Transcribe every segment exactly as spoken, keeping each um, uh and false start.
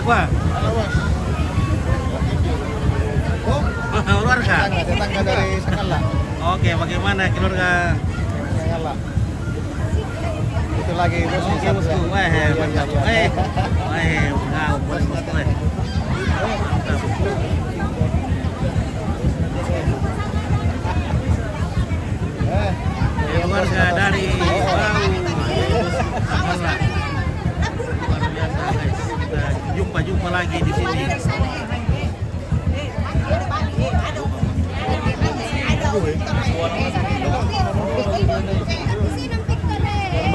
Wah. Halo, Bos. Oh, keluarga? Tetangga, tetangga dari Sangalla. Oke, bagaimana keluarga? Sangalla. Itu lagi, Bos. Oke, Bosku. Wah, mantap. Iya, iya. Wah, wah, boleh, Bosku. Keluarga dari Bau. Luar biasa, guys. Kita jumpa-jumpa lagi di sini.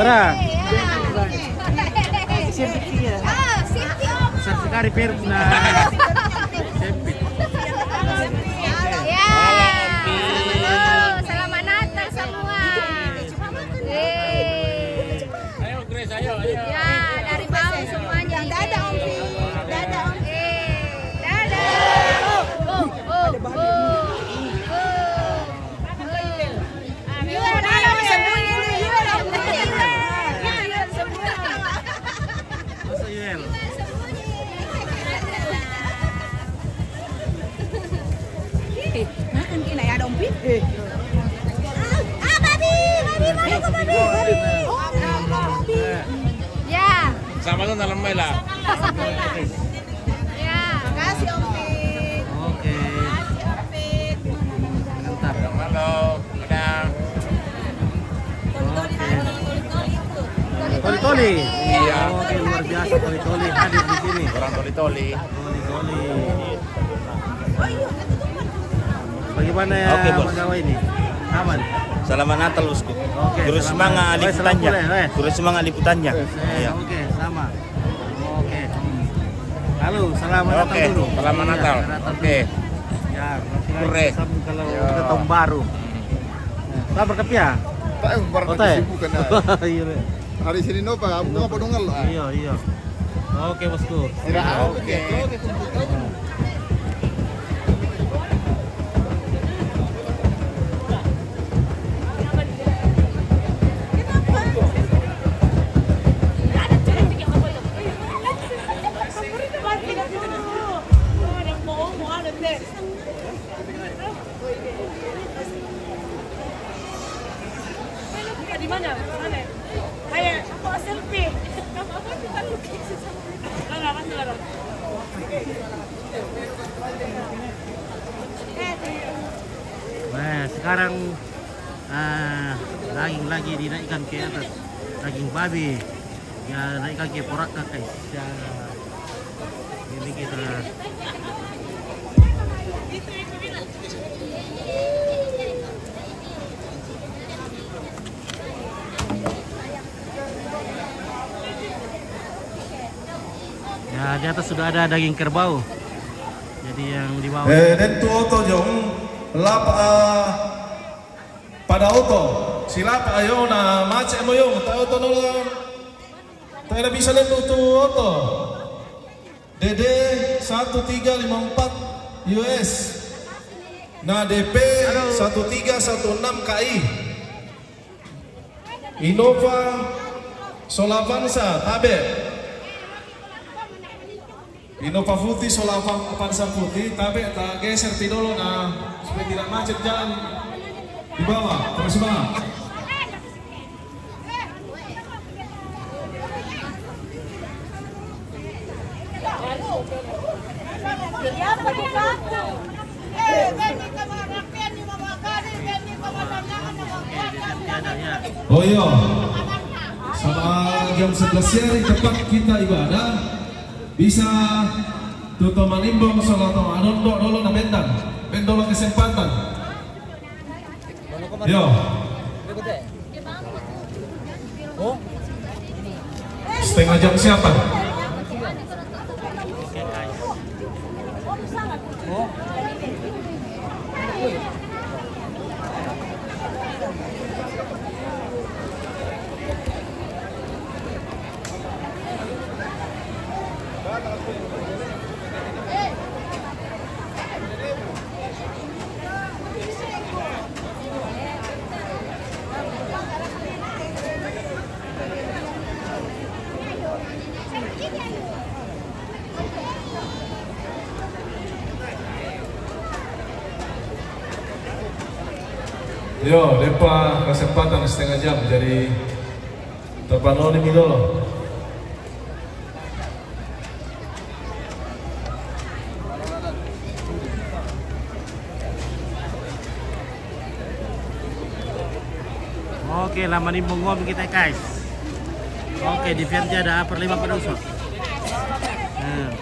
Bra. Sekali per na sempit. Ya. Halo, selamat Natal semua. Yeay. Ayo, Grace, ayo, ayo. Ya, dari Bau semuanya. Dadah, Om Pi. Dadah, Om Pi. Dadah. Oh, oh, oh, oh. Masa Yuel? Eh, makan kena ya, Om Pi? Eh. Ah, babi, babi, babi, babi, babi. Oh, babi. Ya. Sama tu dalam mai lah. Ya. Makasih, Om Pi. Oke. Makasih, Om Pi. Mantap. Halo. Ada. Oke. Toli-toli. Iya. Oke, luar biasa, Toli-toli hadir di sini. Orang Toli-toli. Toli-toli. Bagaimana ya, Oke, Bos. Pegawai ini? Aman? Selamat Natal, Bosku. Oke, terus selamat. Semangat, eh, liputannya. Terus semangat liputannya. Eh, iya. Oke, sama. Oke. Halo, selamat Natal dulu. Oke, selamat Natal. Iya, selamat Natal dulu. Oke. Ya, nanti lagi kita sambung kalau kita tahun baru. Selamat berkepiah. Tak, eh, barang kesibukan, ah. Iya, Rek. Hari Senin apa? Aku apa dong, ah? Iya, iya. Oke, Bosku. Tidak, oke. Di mana? Mana? Hai, aku selfie. Lara, mana Lara? Nah, sekarang, ah, daging lagi dinaikkan ke atas. Daging babi. Ya, naikkan ke porak, guys. Ya. Ini kita. Ya, di atas sudah ada daging kerbau. Jadi yang di bawah. Eh, den tu oto jong, lapa, ah, pada oto. Silapa ayo na mace mo yong, ta oto no. Ta ada bisa den tu oto. D D satu tiga lima empat U S. Na D P satu tiga satu enam K I. Innova Sola Avanza, tabe. Innova putih, Sola Avan-, Avanza putih, tabe, ta geser ti dolo na supaya tidak macet jalan di bawah. Terus, Bang. Oh iya, sama jam sebelas siang tepat kita ibadah. Bisa tuto manimbong solo to anondok dolo na bendan. Ben dolo kesempatan. Yo. Setengah jam siapa? Yo, depa kesempatan setengah jam, jadi tapanoni mi dolo. Oke, la manimbong ngomi kita, guys. Oke, di Fianti ada apa lima penuso. Hmm.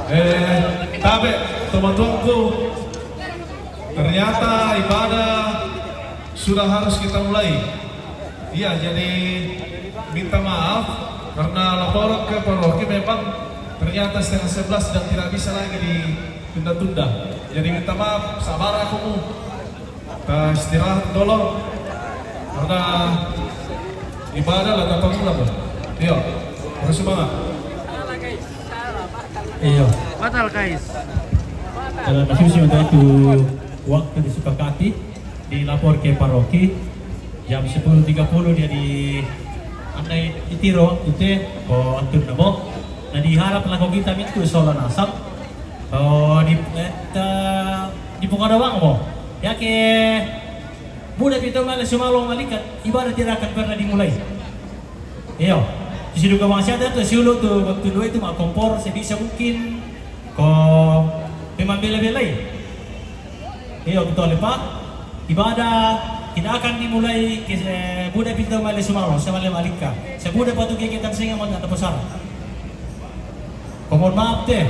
Eh, tabe, teman-temanku, ternyata ibadah sudah harus kita mulai. Iya, jadi minta maaf karena laporan ke paroki memang ternyata setengah sebelas dan tidak bisa lagi ditunda-tunda. Jadi minta maaf, sabar aku mu. Ta istirahat dolo. Karena ibadah la tapamula mo. Iyo, harus semangat. Iyo. Batal, guys. Kalau masih itu waktu disepakati, dilapor ke paroki jam sepuluh tiga puluh dia di andai itiro waktu te ko antun namo. Na diharap lako kita mitu sola nasab. Oh, di, eh, ta, di Pungadawang mo. Ya ke, buda pito male sumalo malikat, ibadah tidak akan pernah dimulai. Iyo, di sidu kawang siata tu siulu tu waktu dua itu mak kompor sebisa mungkin ko pemambela-belai. Iyo, betul, Pak. Ibadah tidak akan dimulai ke, eh, buda pito male sumalo, samale malika. Sebuda patu kegiatan singa mau tak terbesar. Mohon maaf deh.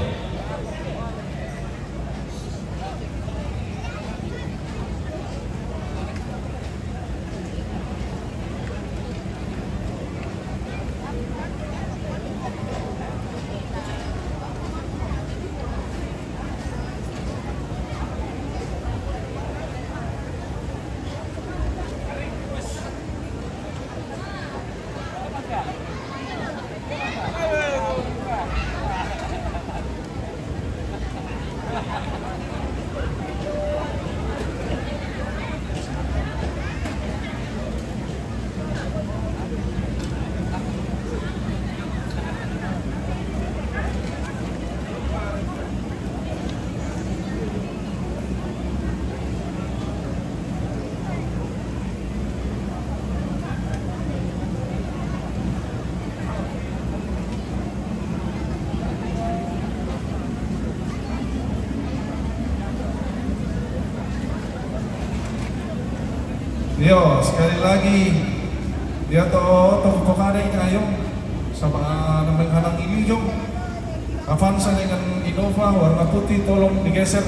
Iyo, sekali lagi, dia to, to pokade ini ayo, sama nang menghalang ini jong. Avanza dengan Innova warna putih tolong digeser.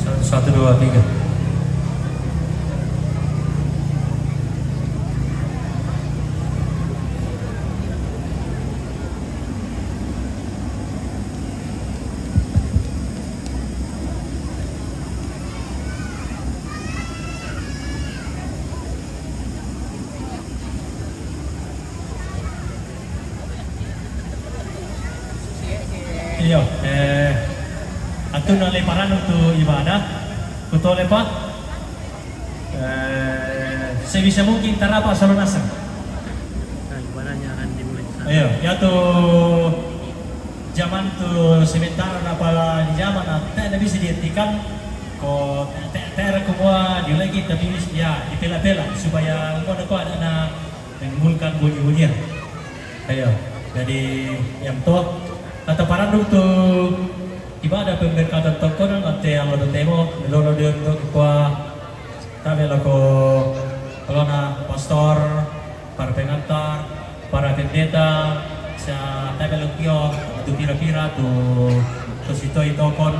Satu, satu, dua, tiga. Iyo, eh, atu na le paranu tu ibadah, kutole pa, eh, sebisa mungkin tarapa solo nasang. Nah, ibadahnya akan dimulai. Iyo, ya tu Jaman tu sementara napa di jaman na te na bisa dihentikan, ko te te kumua diuleki, tapi ya dipela-pela supaya umua ko ada na menimbulkan bunyi-bunyian. Ayo, jadi yang to, kata paranduk tu ibadah pemberkatan tongkonan ante alo totemo, lolo dia untuk kua tabe lako lona pastor, para pengantar, para pendeta, sa tabe lako kio, tu pira-pira tu, tu sitoi tokon,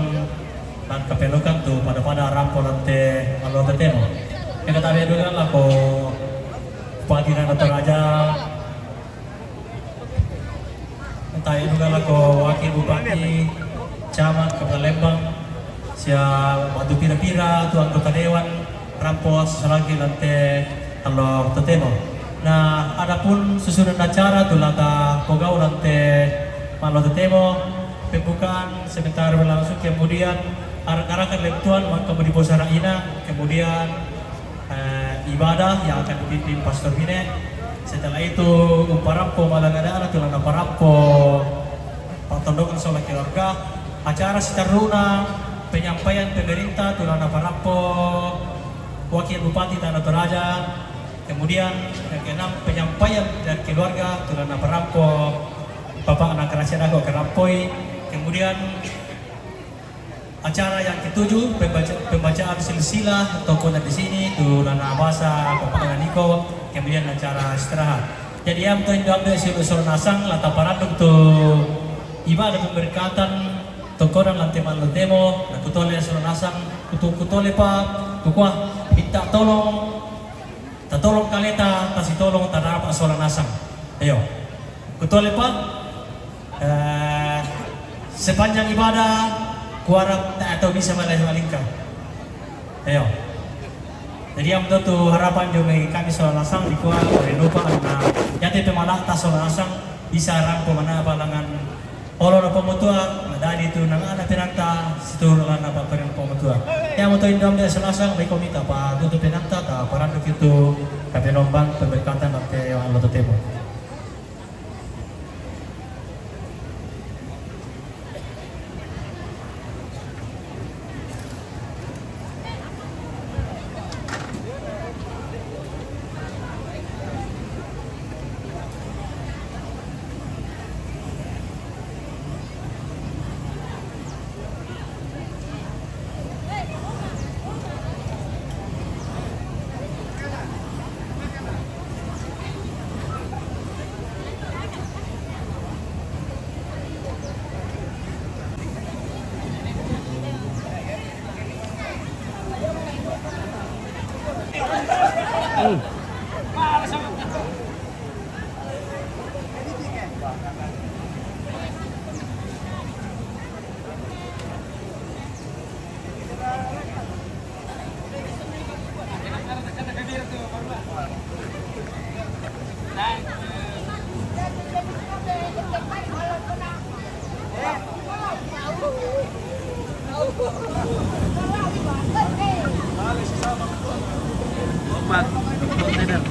dan kapelukan tu pada-pada rampo ante alo totemo. Yang kata be duga lako Bupati Nana Toraja, tabe duga lako Wakil Bupati, Camat, Kepala Lembang, sia batu pira-pira tu anggota dewan, rampo salagi lante alo totemo. Nah, adapun susunan acara tu lata pogau lante malo totemo, pembukaan sebentar berlangsung, kemudian arak-arakan lemtuan, maka mau diposara ina, kemudian eh, ibadah yang akan dipimpin Pastor Bine. Setelah itu, umparampo malanggadara tu lana parampo patondongan sola keluarga. Acara sitaruna penyampaian pemerintah tu lana parampo Wakil Bupati Tana Toraja. Kemudian yang keenam, penyampaian dari keluarga tu lana parampo Bapak Anak Rahasia Dako Kerampoi. Kemudian acara yang ketujuh, pembaca-, pembacaan silsilah tokoh di sini, tu lana bahasa Bapak Niko, kemudian acara istirahat. Jadi, yang tu Indo ambil silu sola nasang, lata paranduk tu ibadah pemberkatan tokoh dan lante malo totemo, na kutole sola nasang, kutu kutole pa, kukua, minta tolong, tatolong kaleta, tasitolong, tanapa sola nasang. Ayo. Kutole pa, eh, sepanjang ibadah, kuarap tak atau bisa malai malingka. Ayo. Jadi, yang betul tu harapan jo mai kami sola nasang di kua, rindu pa na, jadi pemala ta sola nasang, bisa rampo mana balangan olo na pomotua, na dadi tu nang ada penanta, situr lana pa perang pomotua. Yang betul Indo ambil sola nasang, mai komita pa tutu penanta, ta paranduk itu, kapenombang pemberkatan ante alo totemo. Opat kontainer.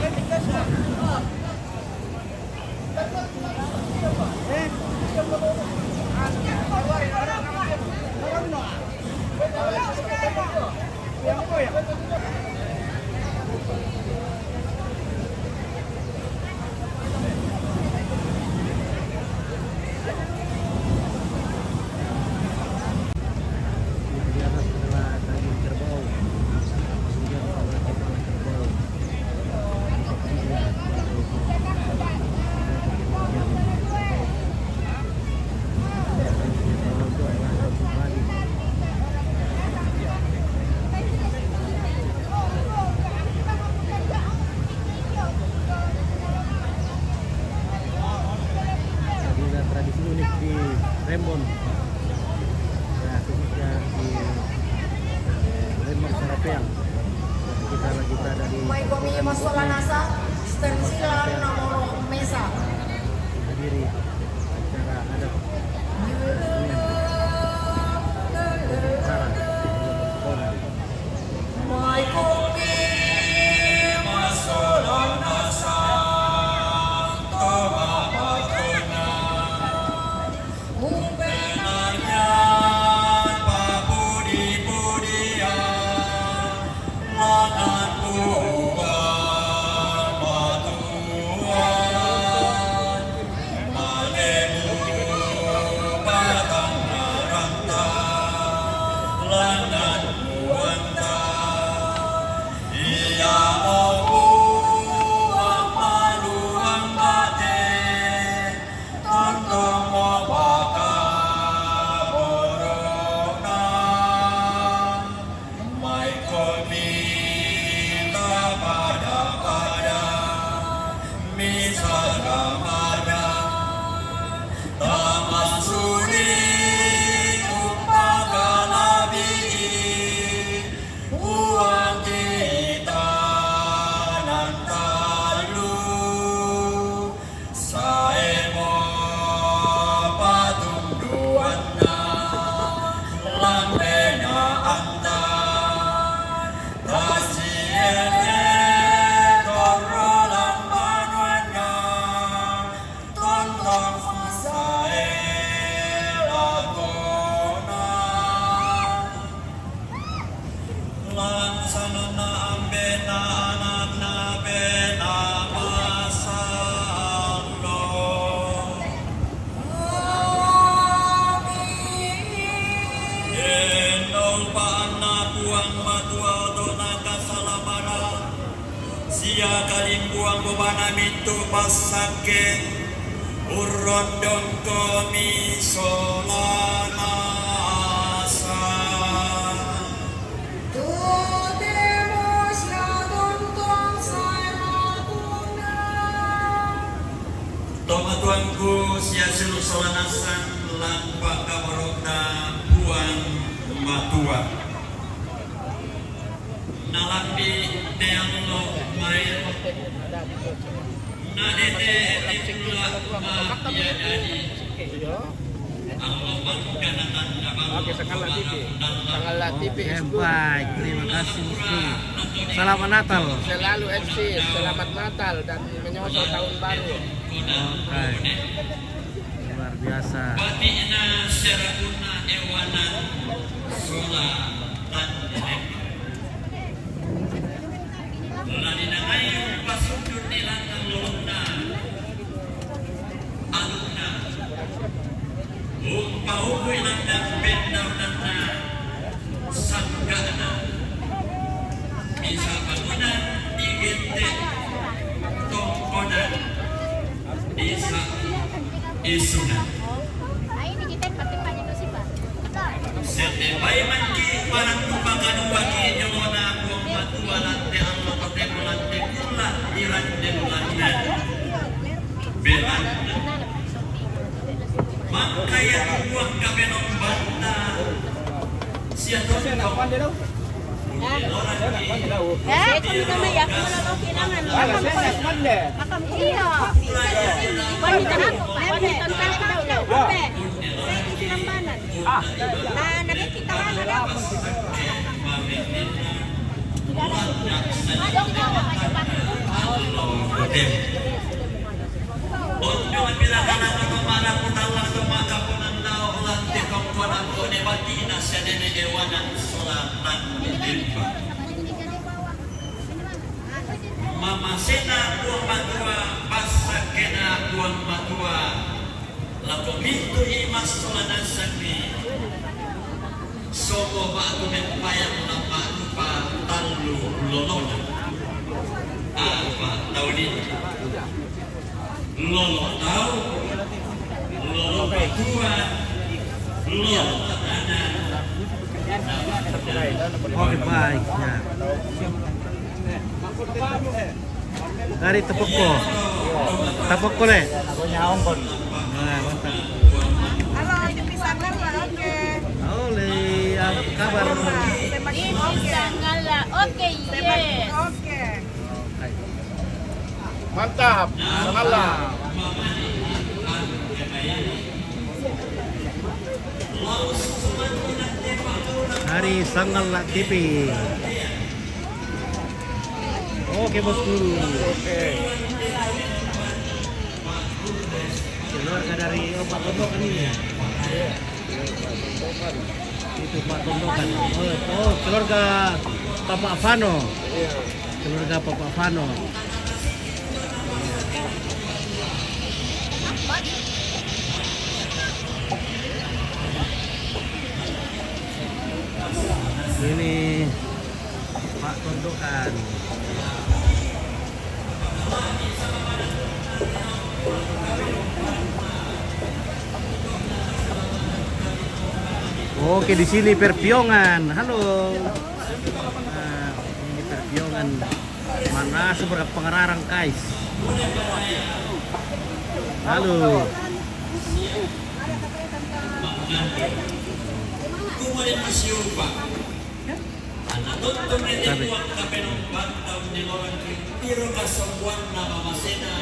Di atas adalah daging kerbau, kemudian adalah kepala kerbau. Sanana ambena anakna bena masallo. Amin. Endo paanna Puang Matua dona kasalamana sia kalimbuang bobana mintu passakke urrondongkomi solanasa. Totemo sia tontong sae ratu'na. Tomatuangku sia siulu' sola nasang, lampa kaboro'na Puang Matua. Nalambi te allo maelo, nadete rikula ma'piadadi. Oke, Sangalla T V. Oke, baik. Terima kasih, Ski. Selamat Natal. Selalu, F C, selamat Natal dan menyosol tahun baru. Oke. Luar biasa. Batikna serakunna ewanan sola tandene. Lani nangai umpasundunni lanna lolona alunna, umpaubui lanna pendaunanna sangga'na, misa bangunan digette tongkonan, misa isuna. Sette paimengki parang kupakaduaki jolona Puang Matua lante allo totemo lante kulla irande bulanna. Belanna mangkaya Puang kapenombanna sia tontong. Eh, kami kami ya, aku mau kailangan. Iya. Wanita, wanita, wanita, wanita. Ah. Nah, nanti kita kan ada. Onjo pila kana to mara kutalla to maka ponandao lante tongkona kone bakina sedene ewanan sola tandemba. Mamasena Puang Matua, passakkena Puang Matua. Lako mintu i massola nasengngi. Sopo ba'tu mempayang napa'rupa tallu lolona. Apa tauni? Lolo tau, lolo patua, lolo tanana. Oke, baik, ya. Dari Tepokko. Tepokko, Le. Aku nyaong kon. Nah, mantap. Halo, itu pisang kan, Pak? Oke. Halo, Le, apa kabar? Semakin oke. Semakin oke. Mantap. Sangalla. Hari Sangalla T V. Oke, Bosku. Oke. Keluarga dari Opak Otok ini. Itu Pak Tondokan. Oh, oh, keluarga Bapak Fano. Iya. Keluarga Bapak Fano. Ini Pak Tondokan. Oke, di sini Perpiongan. Halo. Nah, ini Perpiongan. Mana seberapa pengerarang, guys? Halo. Anatontong ete Puang kapenomban taung dilorang ri piro kasompoanna mamasena,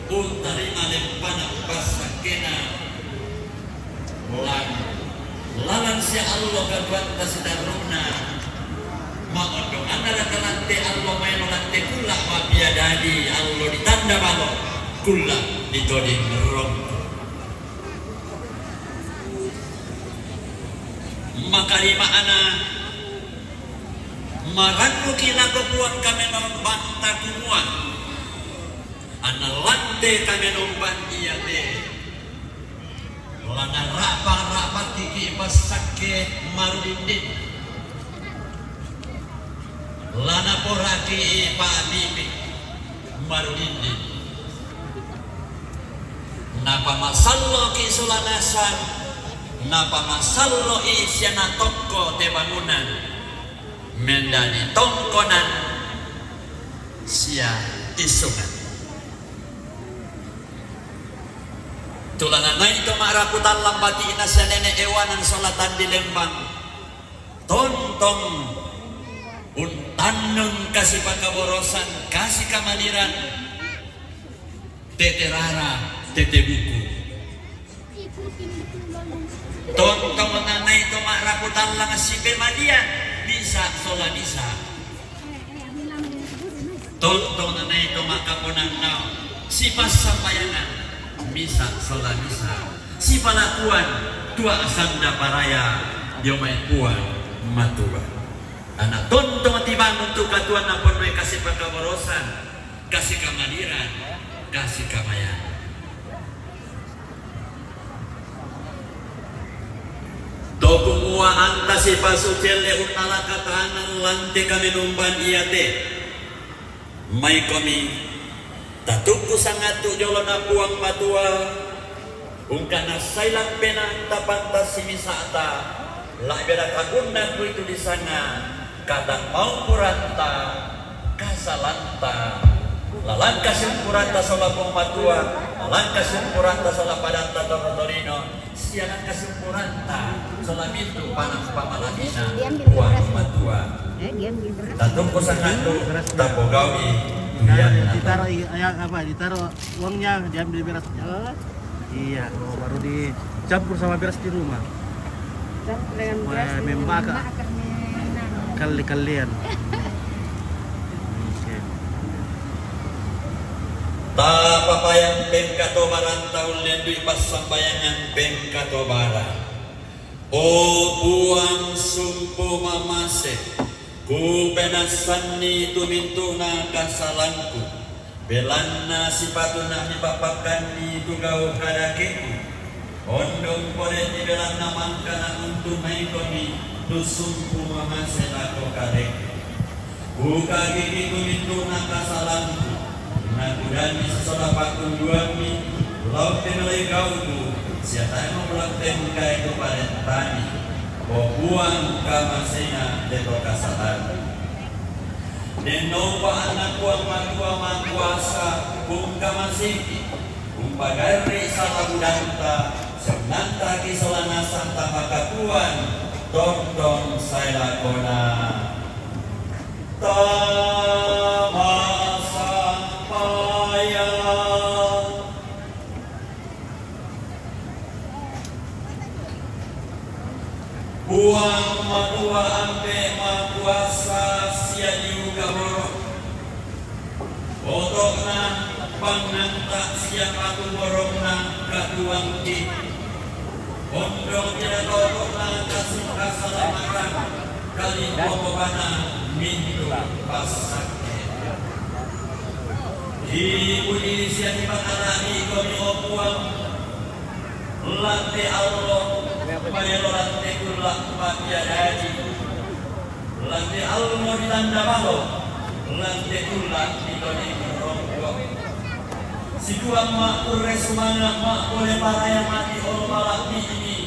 untarima lempana passakkena lan lalang sia allo kaduatta sitarru'na. Maondonganna raka lante allo maelo lante kulla mappiadadi allo ditanda balo kulla ditoding rongko. Makalima'na Marannuki lako Puang kamenomban takumua, anna lante kamenomban iate. La nara'pa-ra'pakkiki passakke marudindin. La naporaki pa'bibi marudindin. Napamasalloki sola nasang, napamasallo'i sia natokko te bangunan, mendadi tongkonan sia issungan. Tulana nai to ma'rapu tallang bati'na sia nene' Ewanan sola Tandi Lembang, tontong untannung kasipakaborosan, kasi kamaliran, tete rara, tete buku. Tontong nai to ma'rapu tallang sipemadian, misa' sola misa'. Tontong nai to ma'kaponannao, sipassambayangan, misa' sola misa', sipalakuan tua sanda paraya dio mai Puang Matua. Ana' tontong tibangun tu katuoan naponnoi kasipakaborosan, kasi kamaliran, kasi kamayan. To kumua anta sipasu celle unnala katanang lante kamenomban iate. Maikomi tatukku sangattu jolona Puang Matua, ungkana sailang penaanta pantassi misa'ta, la'bira kagunna kuitu disanga katang maupuranta, kasalanta, lalangka siumpuranta sola Puang Matua, lalangka siumpuranta sola padatta Torino, sia langka siumpuranta sola mintu' panampa malamina Puang Matua. Tatukku sangattu, tapogau'i tu ianna. Ditaruh i-, ya, apa, ditaruh uangnya, diambil berasnya. Iya, oh, baru dicampur sama beras di rumah. Campur dengan beras di rumah, membakar. Kalle-kallean. Oke. Tapapayang pengkatobaranta, ullendui passambayangan pengkatobaran. O Puang sumpu mamase, kupenassanni tu mintu'na kasalangku, belanna sipatuna mipapakkanni tu gau' hadakeku. Ondong pole' di belanna mangkana untu' maikomi tu sumpu mamase lako kaleku. Kukagiki tu mintu'na kasalangku, nakudanni sisola pa'tunduammi, lao te meloi gau'ku, sia tae' mumulak tengkai tu parentami. O Puang, kamasena te to kasalangku. Denno upa' anna Puang Matua Makuasa, ungkamaseki, umpagarri' sala budanta, sia unnantaki sola nasang tamakatuoan, tontong sae lakona. Tamassambayang. Puang Matua Ampe' Makuasa sia liu kaboro', oto'na, pangnganta' sia patuboronna katuoangki. Ondong ila toto'na kasi-, kasalamaran, kalimbuang bobana mintu' passakke. Dipuji sia dipangala'bi' Komi, o Puang, lan te allo, maelo lan te kulla' matiadadi. Lan te allo ditanda balo, lan te kulla' ditodong rongko'. Situang ma' kurre sumanga' ma' pole paraya mati olo mala'bi'mi.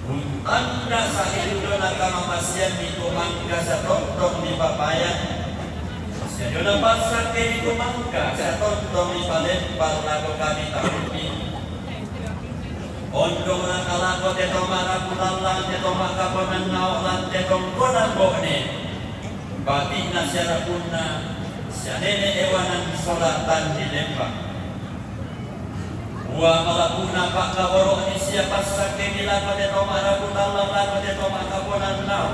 Untanda sa'e ri dona kamamaseammi tu mangka sia tontong mipapaya. Sia diona passakkemi tu mangka sia tontong mipalempar lako kami taummi. Ondongna kalako te to ma'rapu tallang, te to ma'kaponannao lan te tongkonan bo'ne. Bati'na sia rapunna, sia nene' Ewanan sola Tandi Lembang. Ua mala'buna pa'kaboro'mi sia passakkemi lako te to ma'rapu tallang, lako te to ma'kaponannao.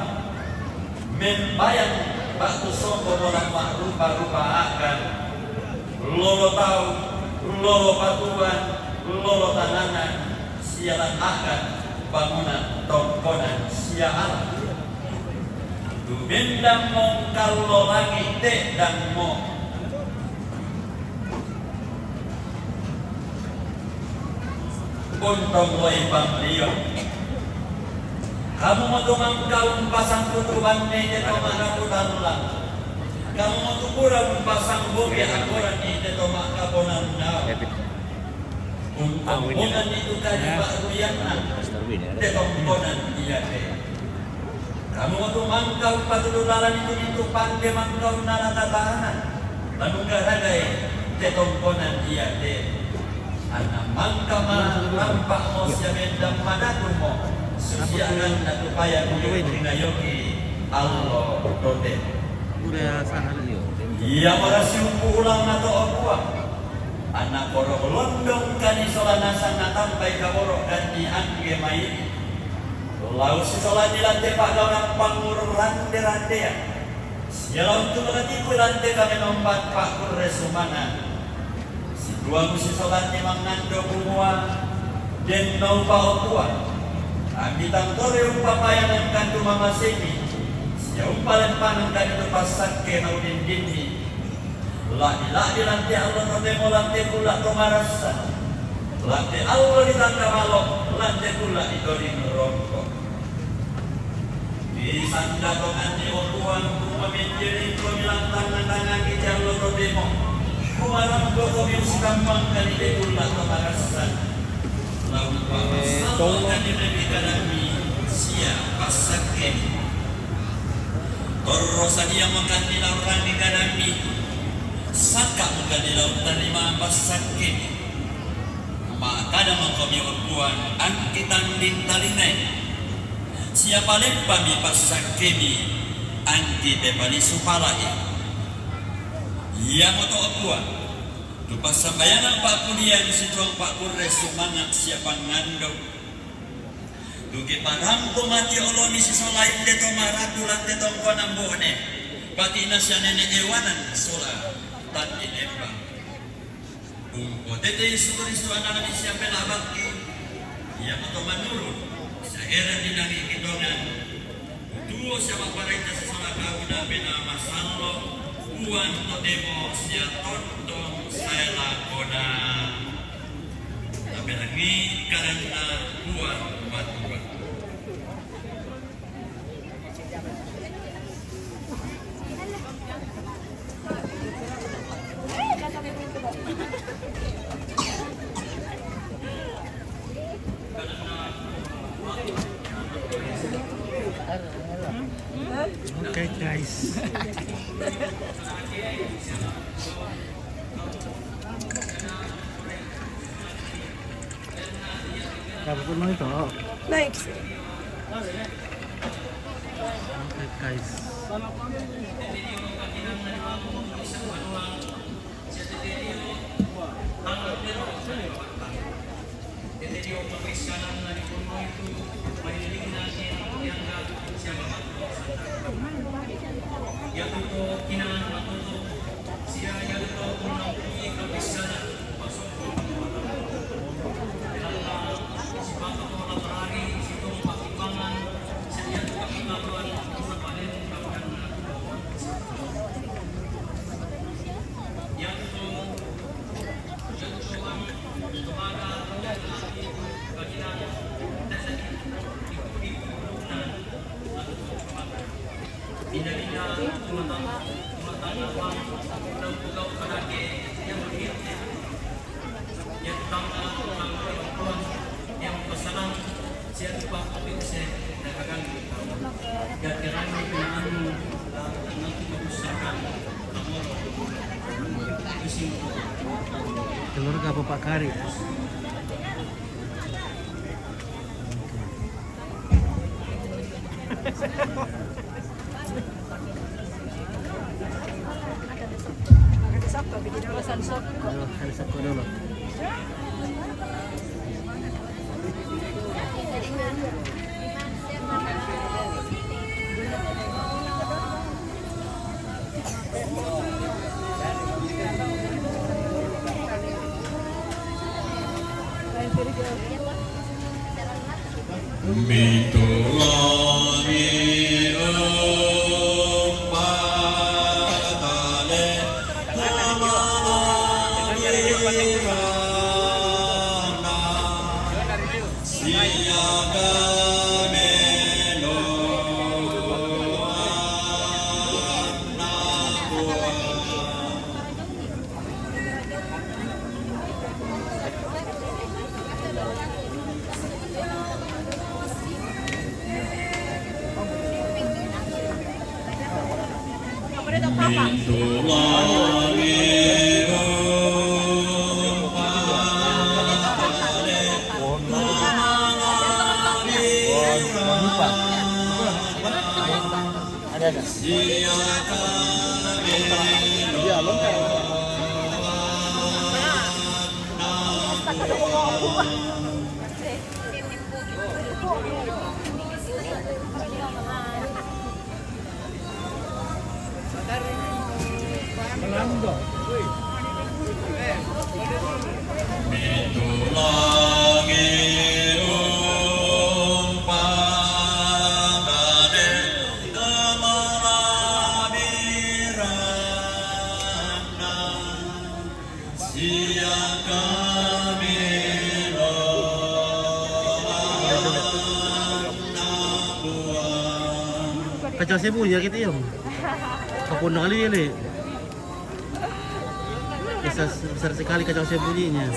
Membayang ba'tu sombo mola ma'rupa-rupa a'gan. Lolo tau, lolo patuoan, lolo tanangan, sia lan a'gan bangunan tongkonan sia alang. Dumendammo kallolangi te'dammo. Untong loi panglio. Kamu motu mangka umpasang kutu banne te to ma'rapu tallang. Kamu motu pura umpasang boge akorani te to ma'kaponanna. Untongkonanni tu kajipa'ruyanna te tongkonan iate. Kamu motu mangka umpatudu lalani tu mintu pande mangka unnala tatana, la nugaragai te tongkonan iate. Anna mangka ma rampa'mo sia mendam madatumo, susi aganna tu paya kuyo ringayoki allo totemo. Iamora siumpu ulangna to, o Puang. Anna poro londongkani sola nasang natambai kaboro'kanni angge mairi. Lao sisolanni lan te pa'gauran pangnguru rande-randean, sia lao untu malatiku lan te kamenomban pa'kurre sumanga'. Situamu sisolanni mangando kumua, denno upa o Puang. Ambi tang tore umpapayanangkan tu mamasemi, sia umpalempanangkan tu passakke naudindinni. La'bi-la'bi lan te allo totemo lan te kulla to marassa, lan te allo ditanda malo, lan te kulla ditoding rongko. Di sanda tonganni, o Puang, kumamenjeringkomi lan tangnga-tangngangi te allo totemo, kumarangkokomi usikamangkani te kulla to marassa. La umpamassallokanni ri kadammi sia passakkemi. Torro sadiamokanni la urrangi kadammi, sakka'mokanni la uttarima passakkemi. Ma'kada makomi, o Puang, angki tanding talinai, sia palempami passakkemi, angki pepalisu pala'i. Iamoto, o Puang, tu passambayangang pa'pudiang situang pa'kurre sumanga' sia pangngando. Tu kiparangko mati olomi sisola inde to ma'rapu lan te tongkonan Bo'ne, patina sia nene' Ewanan sola tanding Embang. Umpotete Yesu Kristo ana'na sia pelabakki, iamoto manurung sia eranni nangiki tongan. Tuo sia ma'parenta sisola kauna Penaa Masallo, Puang totemo sia tontong sae lakona. Taperangi karanna Puang Matua. Okay, guys. Dapat pun itu. Thanks. Okay, guys. Keluarga Bapak Kari. Aduh, ada satu dulu. Mitolani, eh. Ada, ada. Iya, lengkap. Kacau saya punya kita, Yong. Kapon kali ini. Besar, besar sekali kacau saya bunyinya.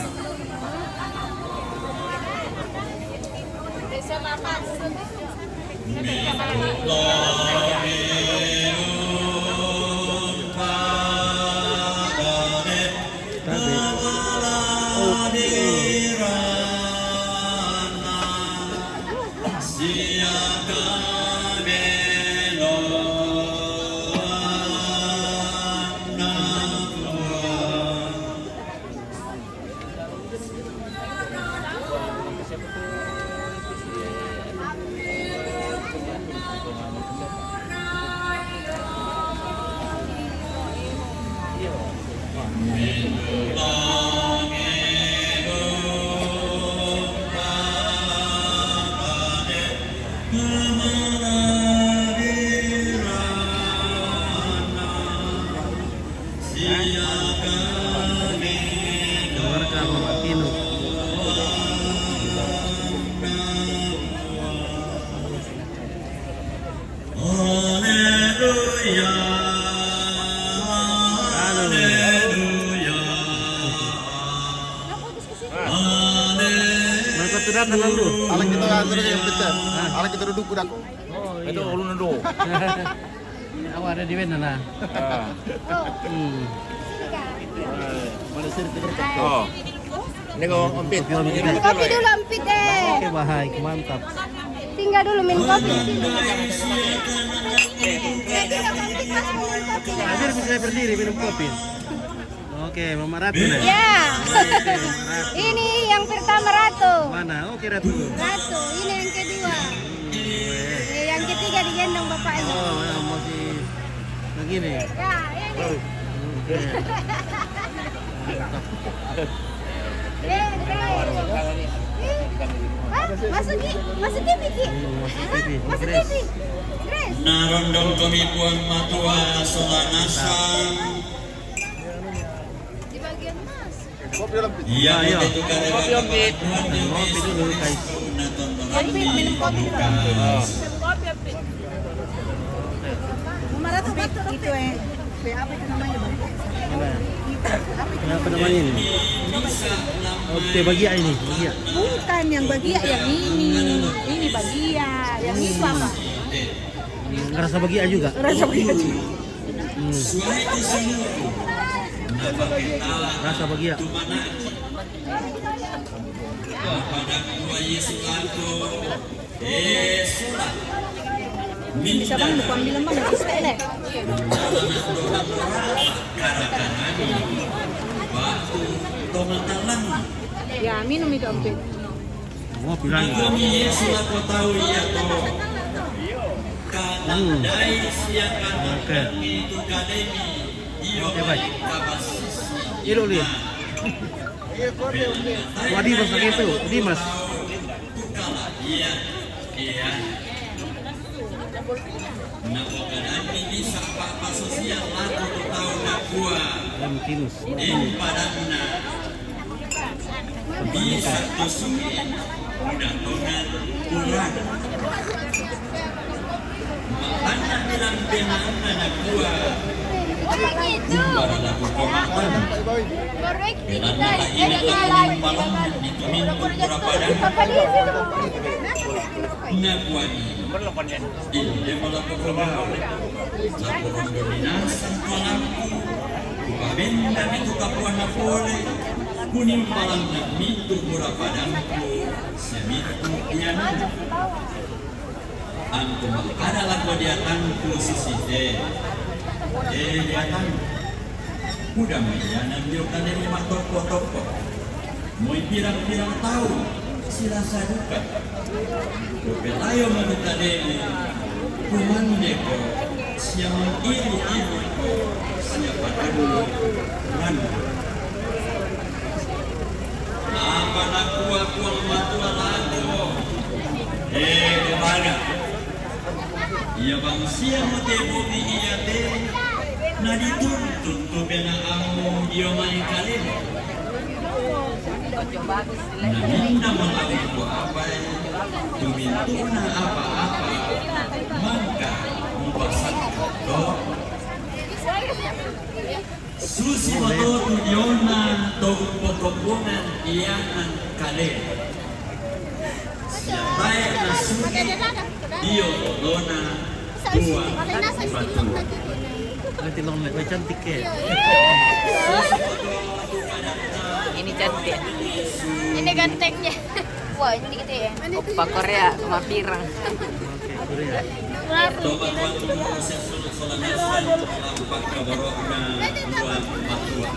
Mereka sudah kenal lu. Ala kita kan sudah yang pecah. Ala kita duduk kuda. Itu ulun dulu. Awak ada di mana lah? Ah. Hmm. Mana sih kita? Oh. Ini kau ompit. Kopi dulu, ompit, eh. Oke, baik, mantap. Tinggal dulu minum kopi. Hampir bisa berdiri minum kopi. Oke, Mama Ratu nih. Ya. Oke, Mama Ratu. Ini yang pertama Ratu. Mana? Oke, Ratu. Ratu, ini yang kedua. Ini yang ketiga digendong bapaknya. Oh, yang masih begini. Ya, ini. Oke. Eh, guys. Eh, hah? Masuk, Ki. Masuk, Ki, Ki. Masuk, Ki. Masuk, Ki. Grace. Nah, rondong komi puang matua solanasa. Di bagian mas. Iya, iya. Kopi, Om Pit. Kopi dulu, guys. Kopi, minum kopi dulu. Minum kopi, Om Pit. Itu, eh, apa itu namanya, Bang? Mana? Apa itu namanya ini? Oke, bagia ini, bagia. Bukan yang bagia, yang ini. Ini bagia, yang itu apa? Ngerasa bagia juga. Ngerasa bagia juga. Hmm. Rasa bahagia. Bisa bang, bukan bilang bang, bisa ini. Ya, minum itu, Om Pit. Oh, bilang. Kami Yesus aku tahu iya toh. Karena dai siang anak kami itu kademi. Iyo, baik. Ilo lihat. Wadi mas lagi itu, Dimas. Iya, iya. Nah, pokoknya ini bisa apa-apa sosial lagu tahu nak gua. Em, Kinus. Em, pada guna. Bisa tusuk. Udah tongan kurang. Makanya bilang benang anak gua. Para lagu komakan. Benang tak ini tak ini malam. Itu minum berapa dan Nakuani, inde mo lapo pogau', lapo rondominasi tuanku, kupabenda mitu kapuana pole, kunimpalanna mitu burapadangku, sia mitu iananna. Angku mangkada lako diatangku susite, e diatangku, kuda maianan dio kalemu matoppo-toppo. Moi pirang-pirang taung silasa duka. Kupelayo manu kalemu, kumandeko sia mangiru-iruko sia padannu. Apa nakua Puang Matua lako, e, Puang Matua? Ia bangsia mutebui iate nadituntun tu penaammu dio mai kalemu. Naminna melawi kuapai tu mintu'na apa-apa mangka mupasangka to. Susi mato tu diona to umpokobongan ianang kalemu. Sia tae nasuli dio tolona Puang Matua. Nanti long live, cantik ya. Ini cantik. Ini gantengnya. Wah, ini dikit ya. Oppa Korea, mapirang. Oke, Korea. Toba Puang Matua, sia sulu sola nasa, lampa kaboro'na Puang Matua.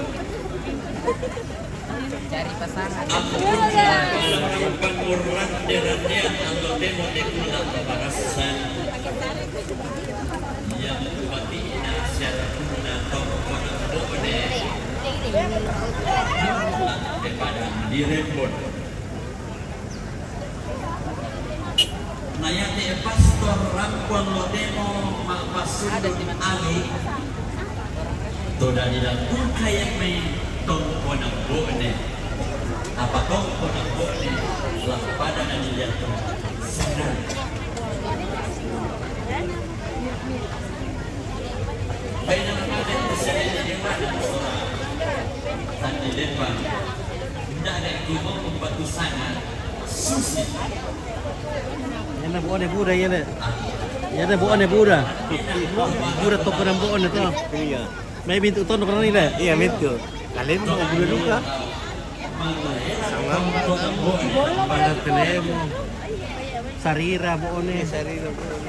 Cari pasangan. Aku pun pangurang derandean allo temo tekuna paparassan. Ia mupati'na siara kuna tongkona bone. Lampe padang di Rembon. Na iate pastor rampo allo temo ma'pasundun alu, to dadi la tungkai mai tongkona bone, apa tongkona bone la pada nanilia to senang. Baina mangada sele di mana sora tandi lembang. Ndak ada yang mau membantu sana. Susi. Iana bo'one buda iana. Iana bo'one buda. Buda to padang bo'one to. Iya. Mai mintu tono kana ni le. Iya, mintu. Kalemu buda duka. Sama. Pada telemu. Sarira bo'one. Sarira bo'one.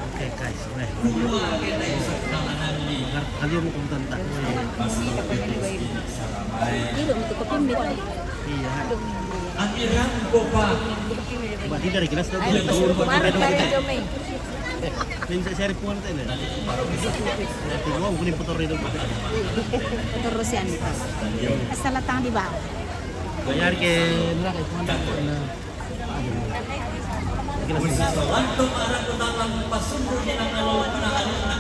Oke, guys, weh. Kalian mau komentar tak? Iya. Iya. Mbak, tidak ada gelas tadi. Ayo, Mbak, Mbak, Mbak, Mbak. Ini saya share phone tadi. Nanti gua mungkin foto itu. Foto Rosian itu. Asal datang di bawah. Bayar ke neraka itu. Nah. Gelas. Usi solanto maraku talang pasundu kinang alona alona.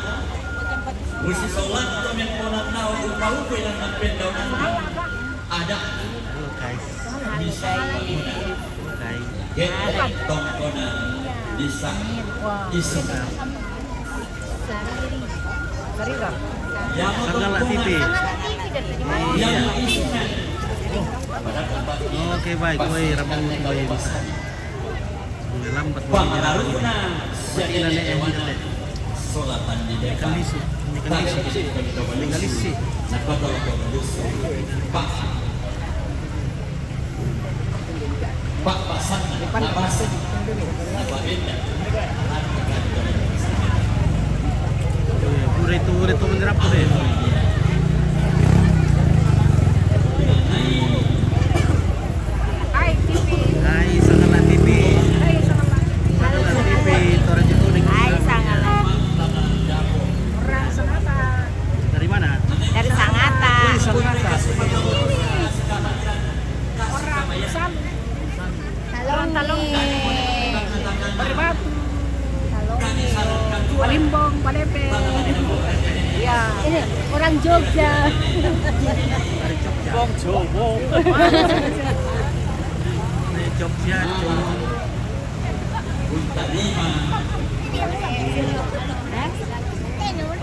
Usi solanto memponan nao upa-upa ilang nampenda ada. Halo, guys. Bisa. Halo, guys. Tongkona bisa. Isu. Sangala T V. Iya. Oke, baik. Woi, ramai, woi, bisa. Lambat, woi. Pati na ne, eh, ikan lisu. Ikan lisu. Ikan lisu. Pak. Pak, pasanna, na pasang, na pabenda. Pura itu, pura itu menyerap deh. Hai, T V. Hai, Sangala T V. Hai, Sangala. Sangala T V, Toraja Kuning. Hai, Sangala. Orang Sangata. Dari mana? Dari Sangata. Wih, Sangata. Orang Salu. Talongi. Batu. Talongi. Palimbong, Palepe. Iya. Ini orang Jogja. Dari Jogja. Bong Jowo. Dari Jogja, Jowo. Buntalima.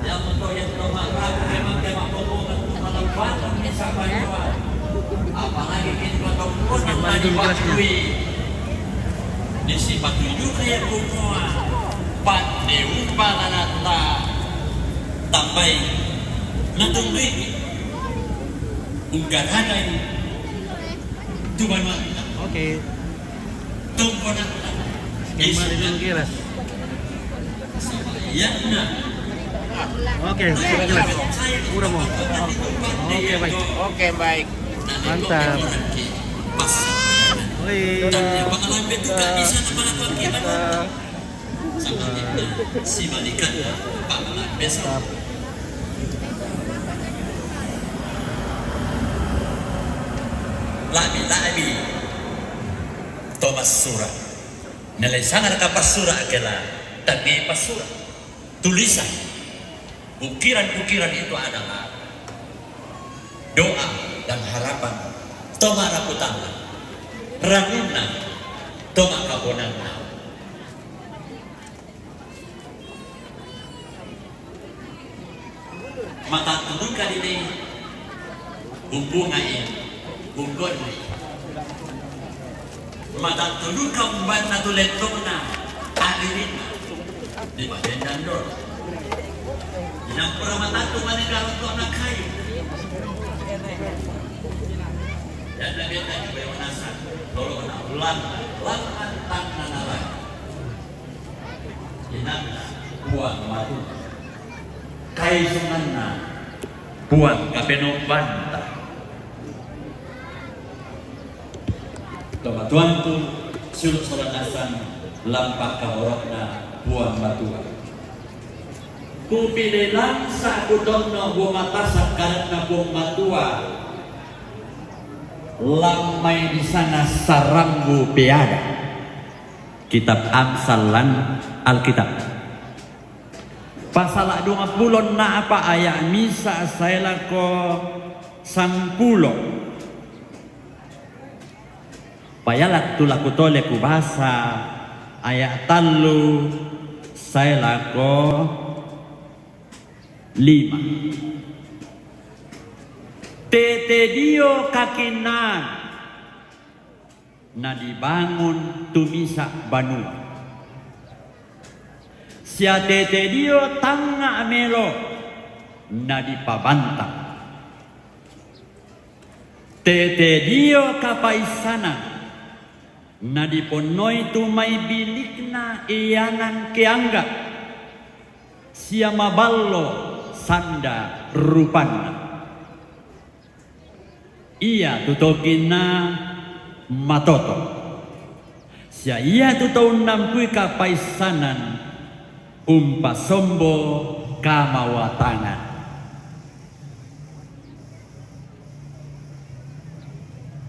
Yang untuk yang belum makan, memang dia mampu bukan kepala batu ni siapa jua. Apalagi kita tahu pun yang tadi waktu. Sipatujuka iya kumua pande umba la nata tambai natunduiki unggaradai tu banuatta. Oke. Tongkonanta. Kembali dulu, Giras. Iyanna. Oke, sudah jelas. Udah mau. Oke, baik. Oke, baik. Mantap. Wih. Mantap. Sibalikan, Pak Malam besok. Labi-labi to massura. Nalai sangar ka passura kela, tangi passura. Tulisan, ukiran-ukiran itu adalah doa dan harapan to marakutanna, rangunna to makaponanna. Matattuduka dini bumbungai, bumbonni. Matattuduka umbanna tu lettona, adirinna di batendan dolo. Inampura matattu mane garotona kayu. Dan nabi tadi bayo nasa, lolo na ulang, ulang tanna nalang. Inanna Puang Matua. Kaisunganna Puang Kapenombanta. Tomatuantu, siulu sola nasang lampa kahorokna Puang Matua. Kupilelangsa kutonno gumatasak kadanna Puang Matua. Lammai di sana sarambu peada. Kitab Amsal lan Alkitab. Pasala duangpulo na apa aya misa sae lako sangpulo. Payala tu lakutole kubasa aya tallu sae lako lima. Tete dio kakinaan na dibangun tu misa banua. Sia tete dio tangnga melo na dipabantang. Tete dio kapaissanan na diponnoi tu mai bilikna iyanan keangga sia maballo sanda rupanna. Iatu tokinna matoto. Sia iatu to unnampui kapaissanan umpasombo kamawatangan.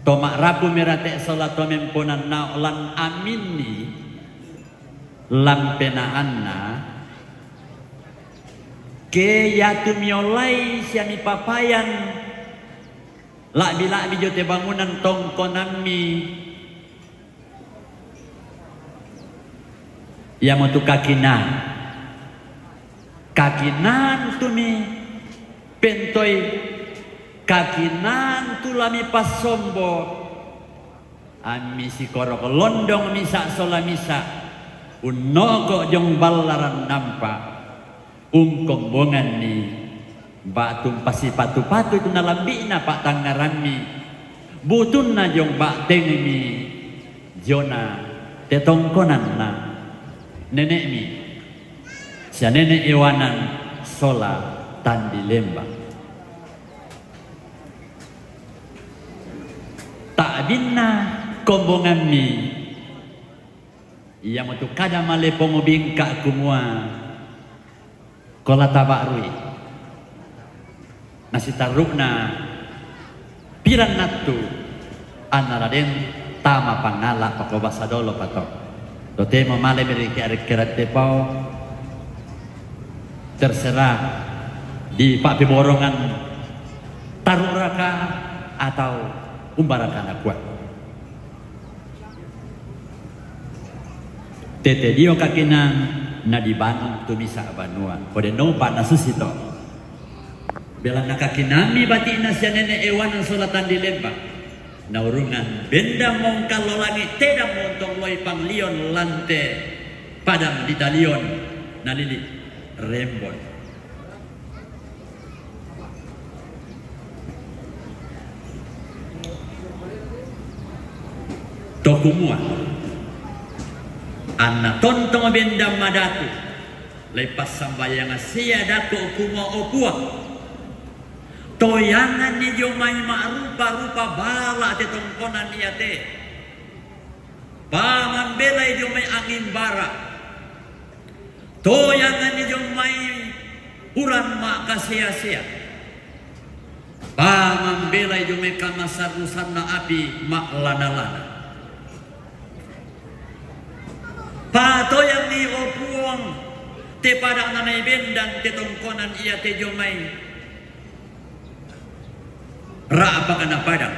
To ma'rapu merate sola to memponannao lan aminni lan penaanna, ke iatu miolai sia mipapayan la'bi-la'bi jio te bangunan tongkonammi, iamotu kakinaan. Kakinaan tu mipentoi, kakinaan tu la mipassombo, ammi sikorok londong misa sola misa, unnoko jong ballaran nampa, ungkombonganni ba'tu mpasipatu-patu tu nalambi'na pa'tangngarammi, butunna jong ba'tengmi jona te tongkonanna nene'mi, sia nene' Ewanan sola Tandi Lembang. Ta'binna kombongammi, iamotu kada male pongobingka kumua, ko la taba'rui. Nasitarru'na piran nattu, anna la den tama pangala pakobasa dolo pato. Totemo male mi riki arekkerang tepao, terserah di pa'peborongan tarru'raka atau umbaraka nakua. Tete dio kakinaan na dibangun tu misa banua. Kode nopa nasusito. Belanna kakinaammi bati'na sia nene' Ewanan sola Tandi Lembang. Naurungan bendang mongkallo langi', tedang montong loi panglion lante padang ditalion, nalili' rembon. To kumua, anna tontong bendang madatu, lai passambayanga sia dako' kumua, O Puang, toyanganni dio mai ma'rupa-rupa bala' te tongkonan iate. Pamambelai dio mai anging bara'. Toyanganni dio mai uran ma'kasea-sea. Pamambelai dio mai kamasarrusanna api ma'lana-lana. Patoyanni, O Puang, te padang nanai bendang te tongkonan iate dio mai ra'pakna padang.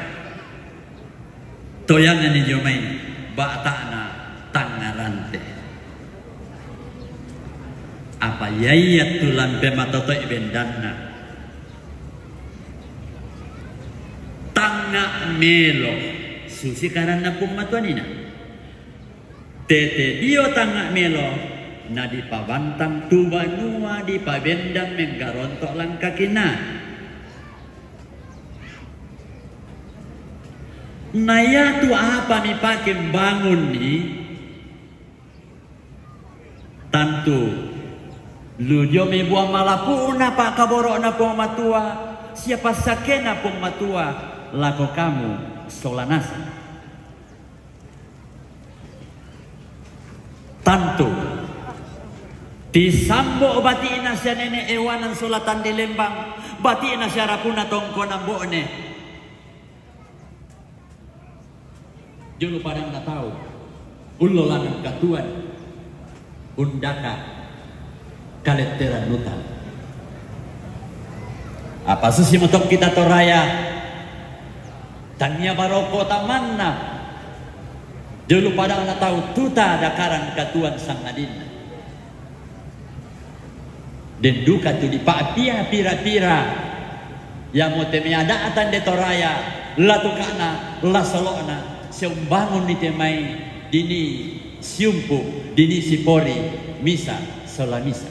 Toyanganni dio mai bata'na tangnga rante. Apa iaiya tu lampe matotoi bendanna. Tangnga melo, susi karanna Puang Matua nina. Tete dio tangnga melo, nadipabantang tu banua dipabendang menggaronto' langkakinna. Na iatu apa mipake mbangunni, tantu lu dio mai buang malapu'na pa'kaboro'na Puang Matua sia passakkena Puang Matua lako kamu sola nasang. Tantu tisambo bati'na sia nene' Ewanan sola Tande Lembang, bati'na sia rapunna tongkonan Bo'ne. Jolo padang natau, ullolangan katuoan, undaka kaletteran uta. Apa susi motokki ta Toraya, tangia baroko tamanna. Jolo padang natau tuta dakaran katuoan sangadinna. Den duka tu dipa'pia pira-pira. Iamo te mai ada'ta nde Toraya, la tuka'na, la solo'na, sia umbangunni te mai dinii siumpu', dinii sipori, misa sola misa.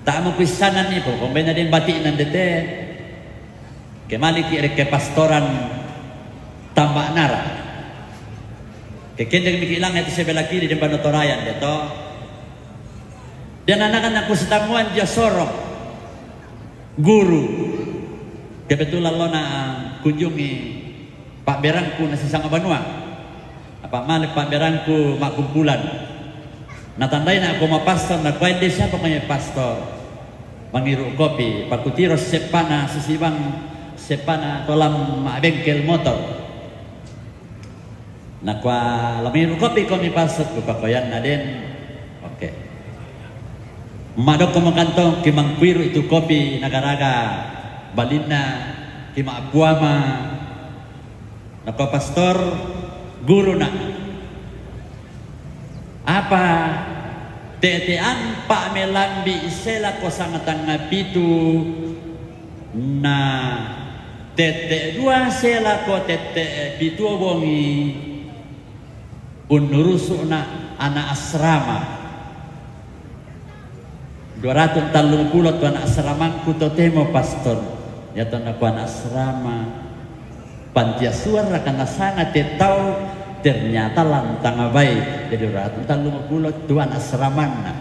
Ta'mo kuissananni, pokok bainna den bati'na nde te. Ke maliki' rekke pastoran Tamba'nara. Ke kendek miki' langnge' tu sebelah kiri den banua Toraya nde to. Den anakan aku sitammuan dia sorong guru. Kebetulan lona kunjungi pa'berangku na sisanga banua. Apa male pa'berangku ma'kumpulan. Natandaina' ko mapastor, nakuai, "Nde siapa ko mai pastor?" Mangiru' kopi, pakutiro seppana sisibang, seppana kolam ma'bengkel motor. Nakua, "La mangiru' kopi ko mai pastor?" Kupakoyanna, "Den." "Oke." Madokko mo kantong, kimangkuiru' itu kopi nagaraga balinna, kima'puama. Nakua, "Pastor, guruna', apa te'te ampa' melambi' selako sangtangnga pitu, na te'te dua selako te'te pituo bongi unnurusu'na' ana' asrama?" "Dua ratu tallung pulo tu ana' asramangku totemo, Pastor." "Iatonna ko ana' asrama, panti asuan raka nasanga te tau, ternyata lantang baik. Jadi dua ratu tallung pulo tu ana' asramanna."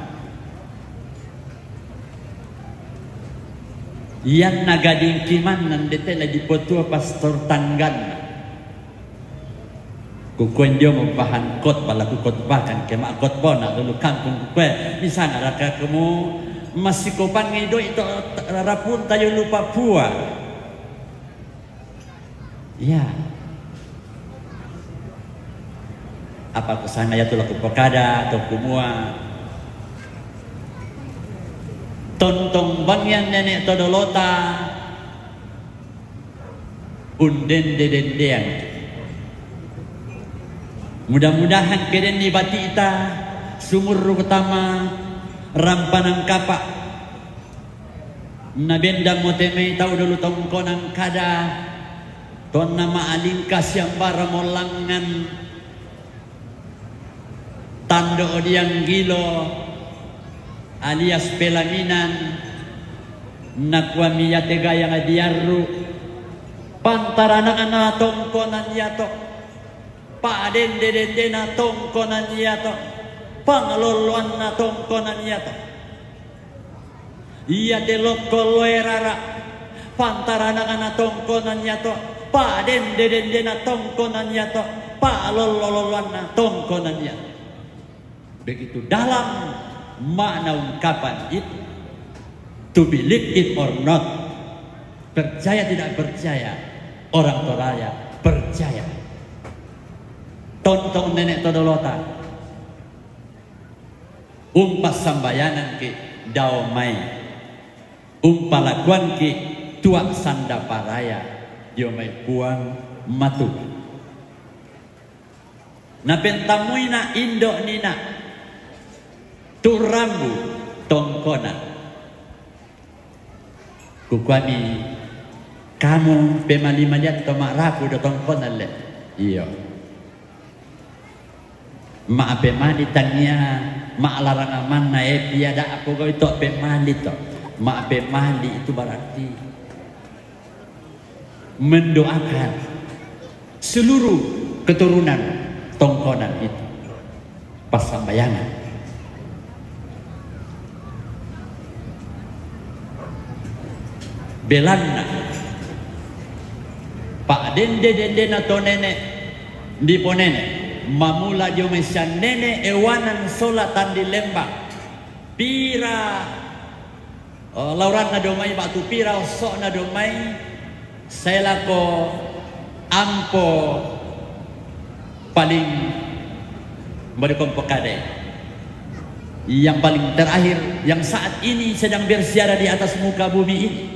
Ianna gading kimanna nde te la dipotuo, Pastor, tangganna. Kukue ndio mo bahan khotbah, la kukotbahkan ke ma'khotbahna lulu kampung, kukue, "Misanna raka kamu massikopangi doi' to rapunta yolo Papua?" Iya. Apa kusanga iatu la kupokada to kumua, tontong bangian nene' to dolota undende-dendeang. Mudah-mudahan ke denni bati'ta sumurru' tama rampanan kapa'. Nabendammo te mai tau dolo tongkonan kada, Tonna ma'alingka siambara mollangngan tando dianggilo alias pelaminan, nakuami iate gayang diarru, pantaranakna tongkonan iato, pa'dende-dendena tongkonan iato, panglolloanna tongkonan iato. Iate lokko loe rara, pantaranakna tongkonan iato, pa'dende-dendena tongkonan iato, pa'lollo-lolloanna tongkonan iato. Begitu dalam makna ungkapan itu. To believe it or not, percaya tidak percaya, orang Toraja percaya. Tontong nene' to dolota. Umpassambayanganki' dao mai, umpalakuanki' tua' sanda paraya dio mai Puang Matua. Napentammuina' indo' nina' tu' rambu tongkonan. Kukuami, kamu pemali-malian to ma'rapu do tongkonan le? Iyo. Ma'pemali tangia ma'larang amanna, e, pia da' pogau' to pemali to. Ma'pemali itu berarti mendoakan seluruh keturunan tongkonan itu. Passambayangan. Belanna pa'dende-dendena to nene' diponene', mamula dio mai sian nene' Ewanan sola Tandi Lembang. Pira, eh, lauranna dio mai ba'tu pira osso'na dio mai, sae lako ampo paling, mari ko umpokadai, yang paling terakhir, yang saat ini sedang bersiara di atas muka bumi ini.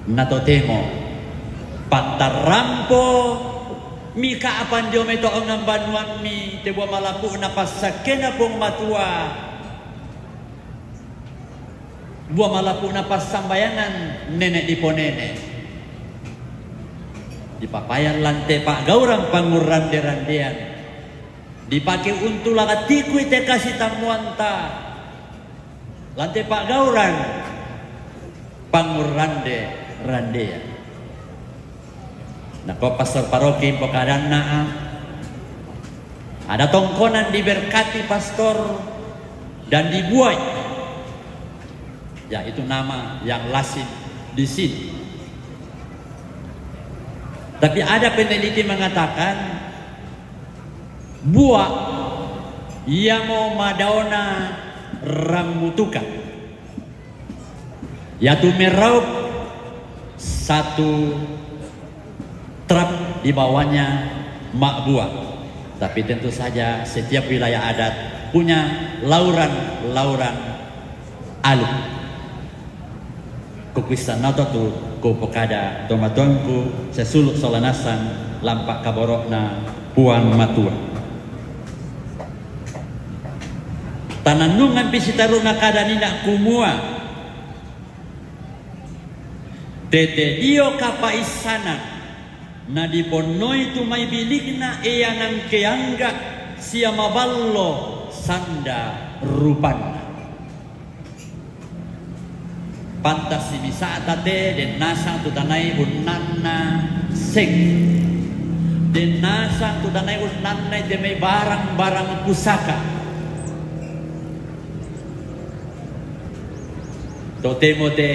Na totemo pantarrampo mika apan dio mai to ongang banuammi te bua malapu'na passakkena Puang Matua, bua malapu'na passambayangan nene' diponene'. Dipapayan lan te pa'gauran pangurrande-randean. Dipake untu' laka tikui te kasitammuanta lan te pa'gauran pangurrande-randean. Nako pastor paroki pokadanna, a, ada tongkonan diberkati pastor dan dibuai. Ya, itu nama yang lazim di sini. Tapi ada peneliti mengatakan, bua iamo madaona rammutuka, yatu meraup satu trap di bawahnya ma'bua. Tapi tentu saja setiap wilayah adat punya lauran-lauran aluk. Kukuissanna to tu kupokada tomatuangku sesulu' sola nasang lampa' kaboro'na Puang Matua. Tanannungampi sitaru'na kada nina' kumua, tete dio kapaissanan nadiponnoi tu mai bilikna ia nangkeangga sia maballo sanda rupanna. Pantas sibisa'ta te den nasang tu tanai unnanna seng. Den nasang tu tanai unnannai te mai barang-barang pusaka. Totemo te,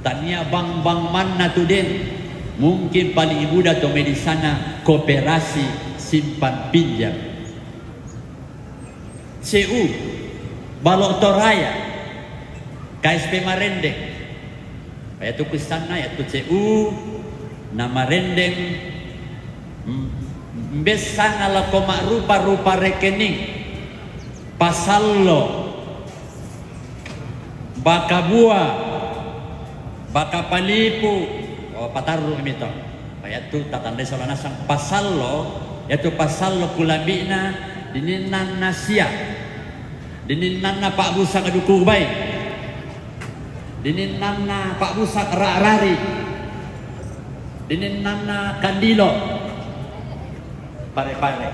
tania bank-bank manna tu den, mungkin paling mudah to mai di sana koperasi simpan pinjam. C U, Balo' Toraya, K S P Marendeng. Iatu kuissanna, iatu C U na Marendeng, m-, mbessanga lako ma'rupa-rupa rekening, Pasallo, Bakabua, Bakapalipu, o, patarru'mi to. Iatu tatandai sola nasang Pasallo, iatu Pasallo kulambi'na dininna Nasia. Dininnanna pa'busak duku bai. Dininnanna pa'busak ra'rari. Dininnanna kandilo. Pare-pare.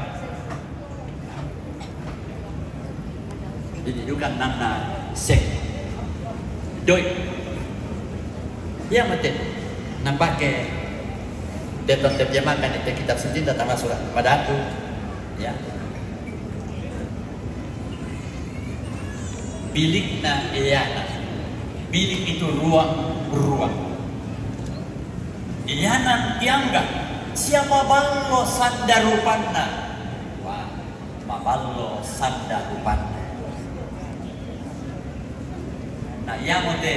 Ini juga nanna sek. Doi. Iya mate. Nampake teton terjemahkan itu kitab suci tentang surah. Pada aku. Ya. Bilikna iyana. Bilik itu ruang, ruang. Iyana tiangga. Sia maballo sanda rupanna. Wah, maballo sanda rupanna. Na iamo te.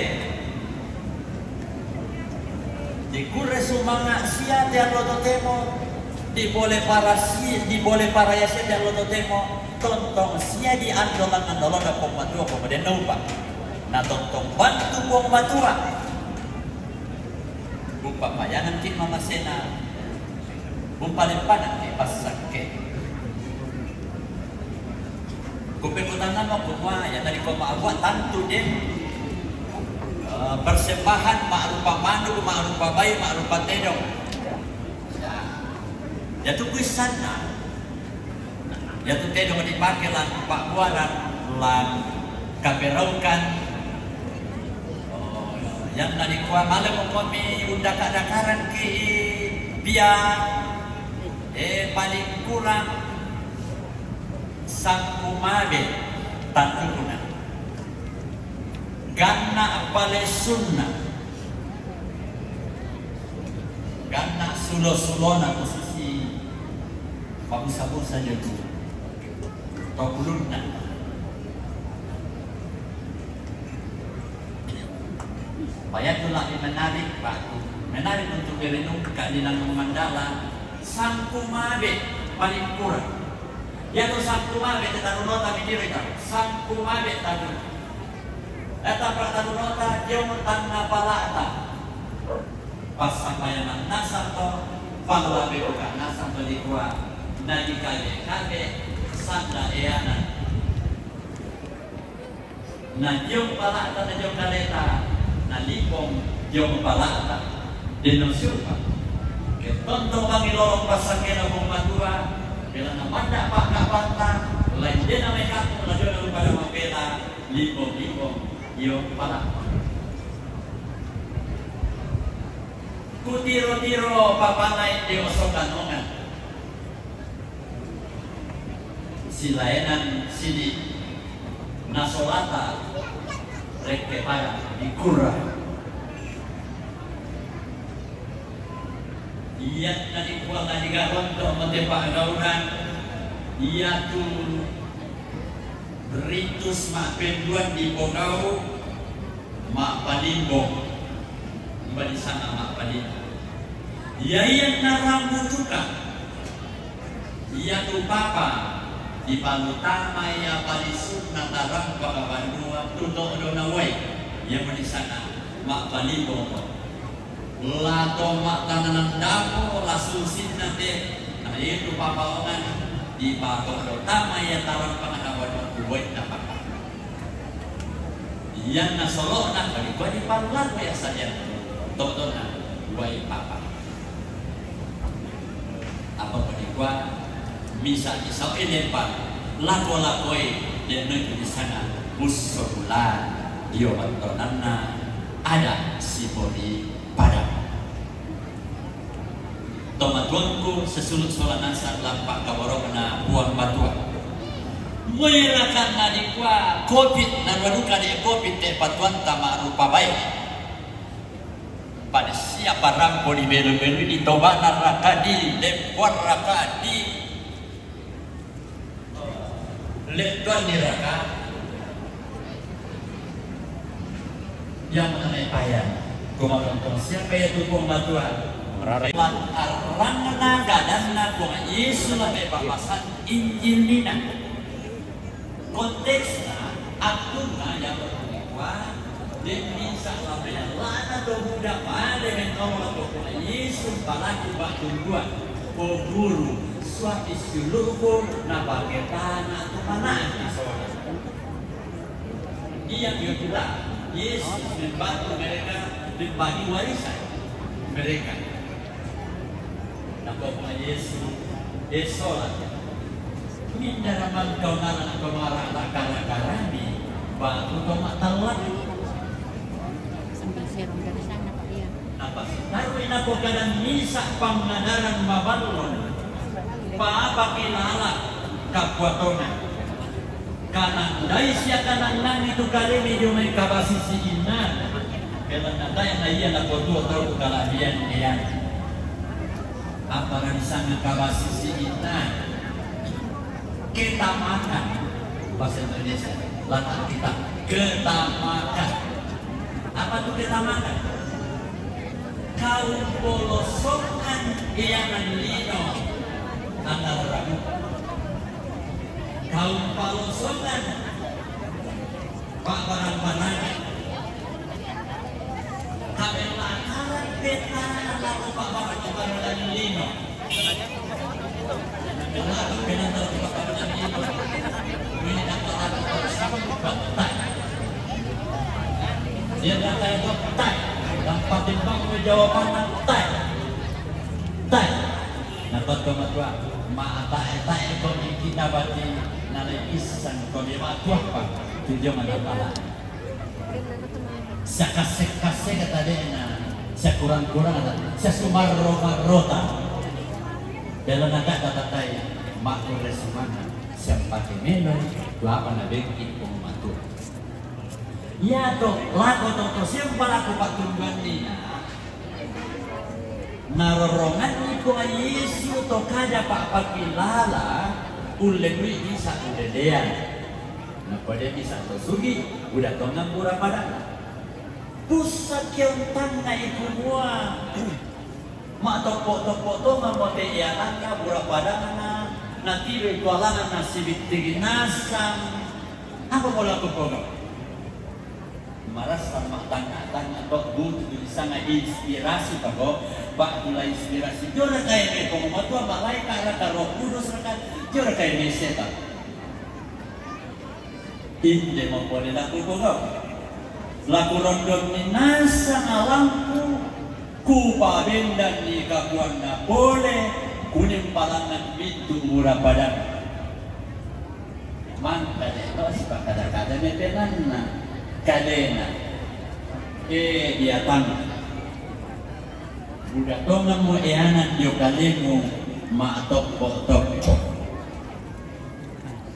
Dikurre sumanga' sia te allo totemo, dipole para si-, dipole paraya sia te allo totemo, tontong sia diando langngan oloNa Puang Matua, Puang Matua, den upa. Na tontong bantu Puang Matua. Upa payangan ki mamasena. Umpalempanan ke passakke. Kupekutannamo kumua, iya tadi ko ma'bua tantu den, eh, persembahan ma'rupa manuk, ma'rupa bai, ma'rupa tedong. Ya. Iya tu kuissanna. Iya tu tedong dipake lan pa'buaran lan kaperaukan. Oh, iyanna dikua male mokomi undaka-dakaranki pia, eh, paling kurang sangku mabe tannuna. Ganna palesunna. Ganna sulo-sulona khususi pabusa-busa jago. Topulunna. Supaya tu lebih menarik, Pak. Menarik untuk direnungkan di dalam mandala. Sangku mabe paling kurang. Ya tu sangku mabe te tanunota mikir ka. Sangku mabe tanu. Eta pra tanunota dia tanna pala'ta. Passampayangan nasang to, panglabe'ka nasang to dikua, na dikabe-kabe sanda eana. Na diong pala'ta, na diong kaleta, na lipong diong pala'ta. Denno siupa. Ke tonto bangi lolong passakkena Puang Matua, bela na manda pa'kabanta, lain dena mai kampung, na diona lu pada mabela, lipong-lipong diong pala'ta. Kutiro-tiro papalai dio sokanongan. Silaenan sidi nasolata rekke pada dikurra. Iyanna dikua la digaronto mate pa'gauran, iatu ritus ma'penduan dipogau, ma'palimbong. Umba disanga ma'palimbong. Iya, iyanna rambutuka. Iatu papa dipalutama iya palisunna tarampaka banua tu to'dona uai. Iya mo disanga ma'palimbong to. La to ma'tananang dapo, la susinna te, na itu papaongan dipato'do tama iya tarampaka na banua tu uai napaka. Iyanna solo'na, bali kua dipallako iya sadia to'dona uai papa. Apa bali kua misa-, misa'e lempa lako-lakoi, denno itu disanga busso bulan dio battonanna ada sipori pada. Tomatuangku, sesulu sola nasang lampa kaborokna Puang Matua. Moi rakanna dikua covid, narua duka de covid te patuanta ma'rupa bai. Pada siapa rampo di belu-belu di tobana raka di lempuan raka di Lettuanni raka? Yang mengenai paya. Kumatontong siapa ya tu Puang Matua? Lan arrangna kadanna Puang Yesu la mepapasang Injil nina. Konteksna, attunna ya berkua Demi sa'lampealla'na to buda pada metoro to Puang Yesu palaku pa'tunduan, "O Guru, suapi siulu'ku napaketana tu mana'ki sola." Iya, Yesus membantu mereka membagi warisan mereka. Nakua Yesus, "E sola, mindara mangkau nala nakua mara lakara-karani, ba'ku to matalla." Sambil serong dari sana, Pak, iya. Napasitaru'i napokada misa' pangadaran maballon, pa'apaki lala kakuatongan. Kanandai sia kanannangi tu kalemi dio mai kabasisi'inna. Belanna tae' na ia napotuo tau tu kala'bian eana. Apa la disanga kabasisi'inna? Ketamakan. Bahasa Indonesia, la Alkitab. Ketamakan. Apa tu ketamakan? Kaumpolosongan ianan lino antara rabu. Kaumpalosongan pa'barang-barangan. Kabella' akaran petana lako pa'barang-barangan lino. Ia kata itu tai. Nampa timbang jawabanna tai. Tai. Nabatto matua, ma'atae-tae ko di kita bati nalai pisang ko di matua pa. Tujuan apa? Sia kasse-kasse kata de'na, sia kurang-kurang kata, sia sumarro-marrota. Bela nakata tatai, makkurre sumanga, sia pake melo, tu apa nabengki Puang Matua. Iato lako to, to sempa lako pattumbuanni. Narorronganni Puang Yesu to kada pa'pakilala, ullenui Isa ulelean. Nakua de Isa to sugi, buda tongang bura padana. Pussaki ontangngai kumua, ma'toppo-toppo tongamo te iananna bura padana, natiroi kualanna sibitting nasang. Apa mola kupogau? Marasa ma'tangnga-tangnga to, butuh tu disanga inspirasi pako, ba'tu la inspirasi. Jora kae mai Puang Matua, malaika raka, Roh Kudus raka, jora kae mai setan. Inde mo pole la kupogau. La kurondonni nasang alangku, kupabendanni kakuanna pole, kunimpalangngan mintu bura padana. Mangka de to sipakada-kada metenanna kalena. E, diatang. Buda tongammo eanan dio kalemu ma'toppo-toppo.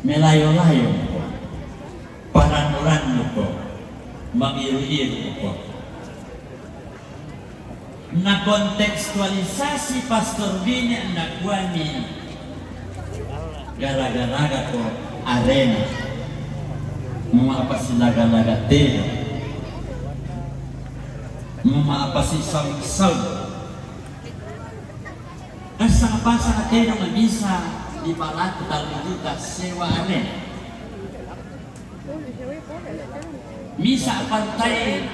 Melayo-layo ko. Parannu-rannu ko. Mangiru-iru ko. Nakontekstualisasi Pastor Bini, nakuami, gala-galaga ko arena, muma'pasi laga-laga telo, muma'pasi saung-saung. Asa-pasa telo mabisa di palatu tallu juta sewa arena. Misa' partai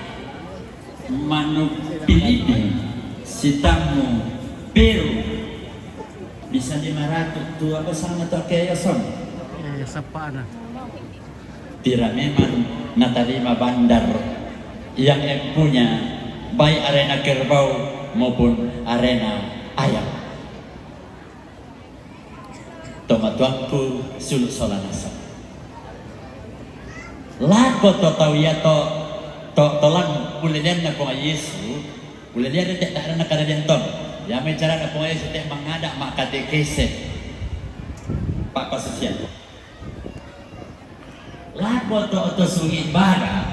manu Filipin, sitammu Peru, bisa lima ratus tu apa sama tu, kayak son. Eh, siapa anak? Tidak memang natarima bandar yang empunya, baik arena kerbau maupun arena ayam. Tomatuangku sulu' sola nasang. Lako to tau iato, to, to lan uleleanna Puang Yesu, uleleanna te' da'ranna kadadian ton. Ia mai carana Puang Yesu te' mangada' ma'katekese. Pa'pasisian. Lako to, to sungi' baga.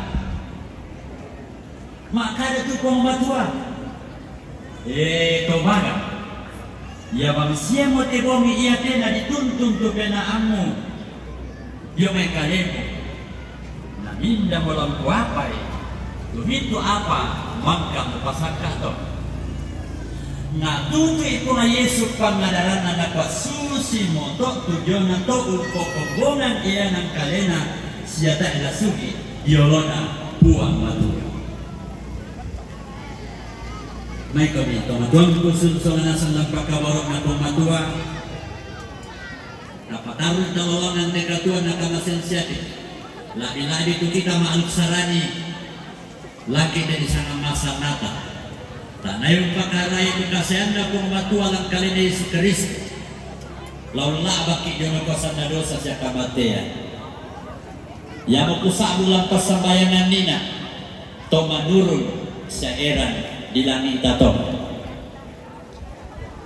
Ma'kada tu Puang Matua, "E to baga, ia bangsiamo te bongi iate nadituntun tu penaammu dio mai kalemu, na mindamo la mupoapai, tu mintu' apa mangka mupasakka to." Natutu'i Puang Yesu pangadaranna, nakua, "Susimoto tu diona to umpokombongan ianan kalena sia tae' la sugi' ri olona Puang Matua." Maikomi tomatuangku, sulu' sola nasang, la pakaboro'na Puang Matua, napatarru' tau lalangan te katuoan na kamasean siate. Labi-labi tu kita makhluk sarani, laki dari sangan masa nata. Tanai umpakarai tu kasianna Puang Matua lan Kalena Yesu Karistu. Laun la'baki dio makuasanna dosa sia kamatean. Iamo kusa'bu lan passambayangan nina, to manurung sia eran di langita to.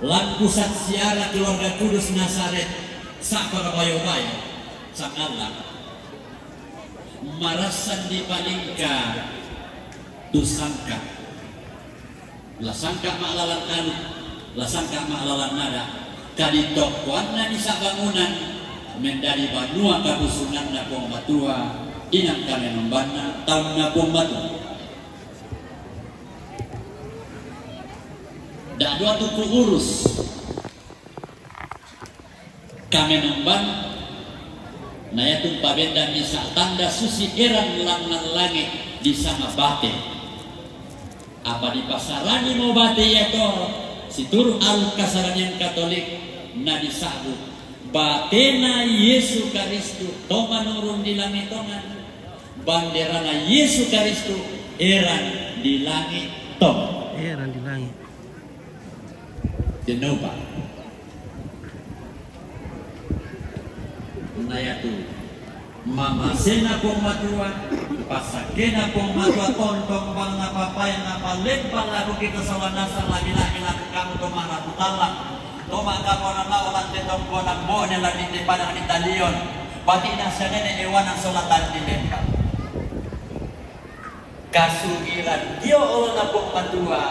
Lan pusat siara keluarga kudus Nazaret, sa'pa bayo-bayo, sangalla. Marassan dipalingka tu sangka. La sangka ma'lalan anu, la sangka ma'lalan nada. Kadi tokkoanna misa bangunan, mendadi banua kabusunganna Puang Matua, inang kamenombanna taunna Puang Matua. Da'dua tu kuurus. Kamenomban, na iatu mpabenda misa tanda susi eran langngan langi disanga bate. Apa dipasaranimo bate iato, situru aluk kasaranian Katolik, na disa'bu batena Yesu Karistu to manurung di langi tongan, banderana Yesu Karistu eran di langi tongan. Eran di langi. Dennopa. Na iatu mamasena Puang Matua, passakkena Puang Matua, tontong banna papayan napallempa lako kita sola nasang, labi-labi lako kamu to ma'rapu tallang, to ma'kaponanao lan te tongkonan bo'ne lan di te padang di talion, bati'na sia nene ewana sola tandi lempa. Kasugiran dio olona Puang Matua,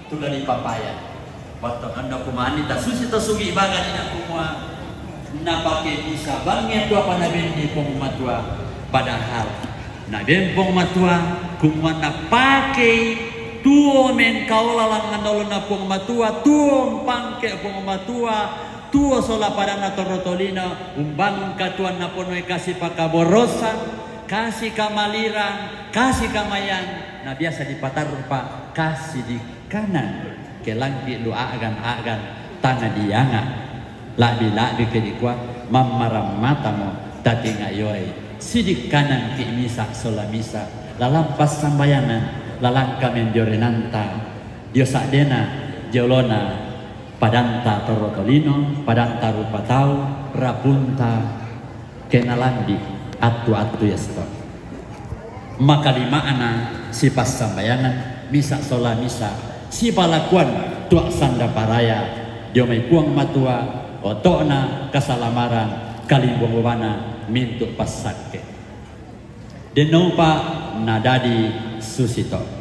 tu la dipapayan. Wattonganna kumani tasusi to sugi bagani na kumua, napake misa bangnge tu apa nabenni Puang Matua. Padahal naben Puang Matua kumua napakei tuo mengkaola langngan olona Puang Matua, tuo mpangke Puang Matua, tuo sola padanna torro tolino, umbangun katuoan naponoi kasi pakaborosan, kasi kamaliran, kasi kamayan, na biasa dipatarrupa kasi di kanan, ke langki lu a'gan-a'gan tana dianga, la'bi-la'bi ke dikua mammarammatamo tatingayoi sidi kanangki misa sola misa, lalang passambayangan, lalang kamendiorenanta dio sa'dena, dio olona padanta torro tolino, padanta rupa tau, rapunta, ke nalambi attu-attu iasto. Makalima'na sipassambayangan misa sola misa, sipalakuan tua sanda paraya dio mai Puang Matua, oto'na kasalamaran, kalimbuang bobana mintu' passakke. Dennopa nadadi susito.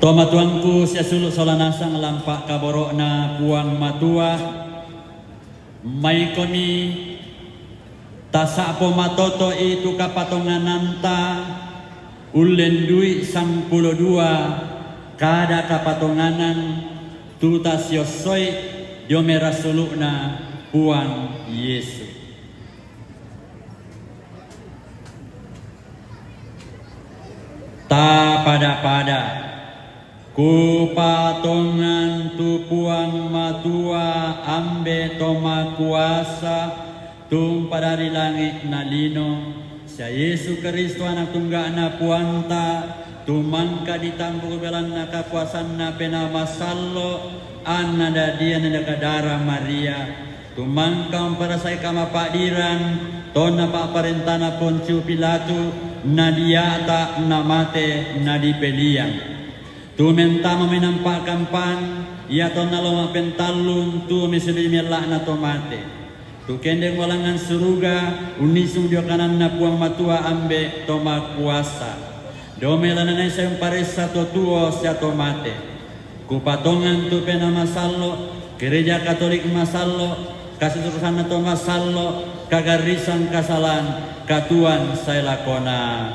Tomatuangku sia sulu' sola nasang lampa' kaboro'na Puang Matua, maikomi tasa'po matoto'i tu kapatongananta, ullendui sangpulo dua kada kapatonganan tu tasiossoi dio mai rasulu'na Puang Yesu. Tapada-pada, kupatongan tu Puang Matua Ambe' to makuasa, tu umpadari langi' na lino, sia Yesu Karistu Ana' Tungga'na Puangta, tu mangka ditambuk belanna kakuasanna Penaa Masallo', anna dadian deka dara Maria, tu mangka umparasai kamapa'diran, tonna pa'parentana Pontius Pilatus, nadia'ta', namate, nadipeliang. Tu mentama minampa' kampan, ia tonna lao ma'pentallung tu misuli mella'na to mate. Tu kendeng walangngan suruga, unnisung dio kananna Puang Matua Ambe' to makuasa. Dao mai lananai sai umparessa to tuo sia to mate. Kupatongan tu Penaa Masallo', Gereja Katolik masallo', kasisurusanna to masallo', kagarrisang kasalan, katuoan sae lakona.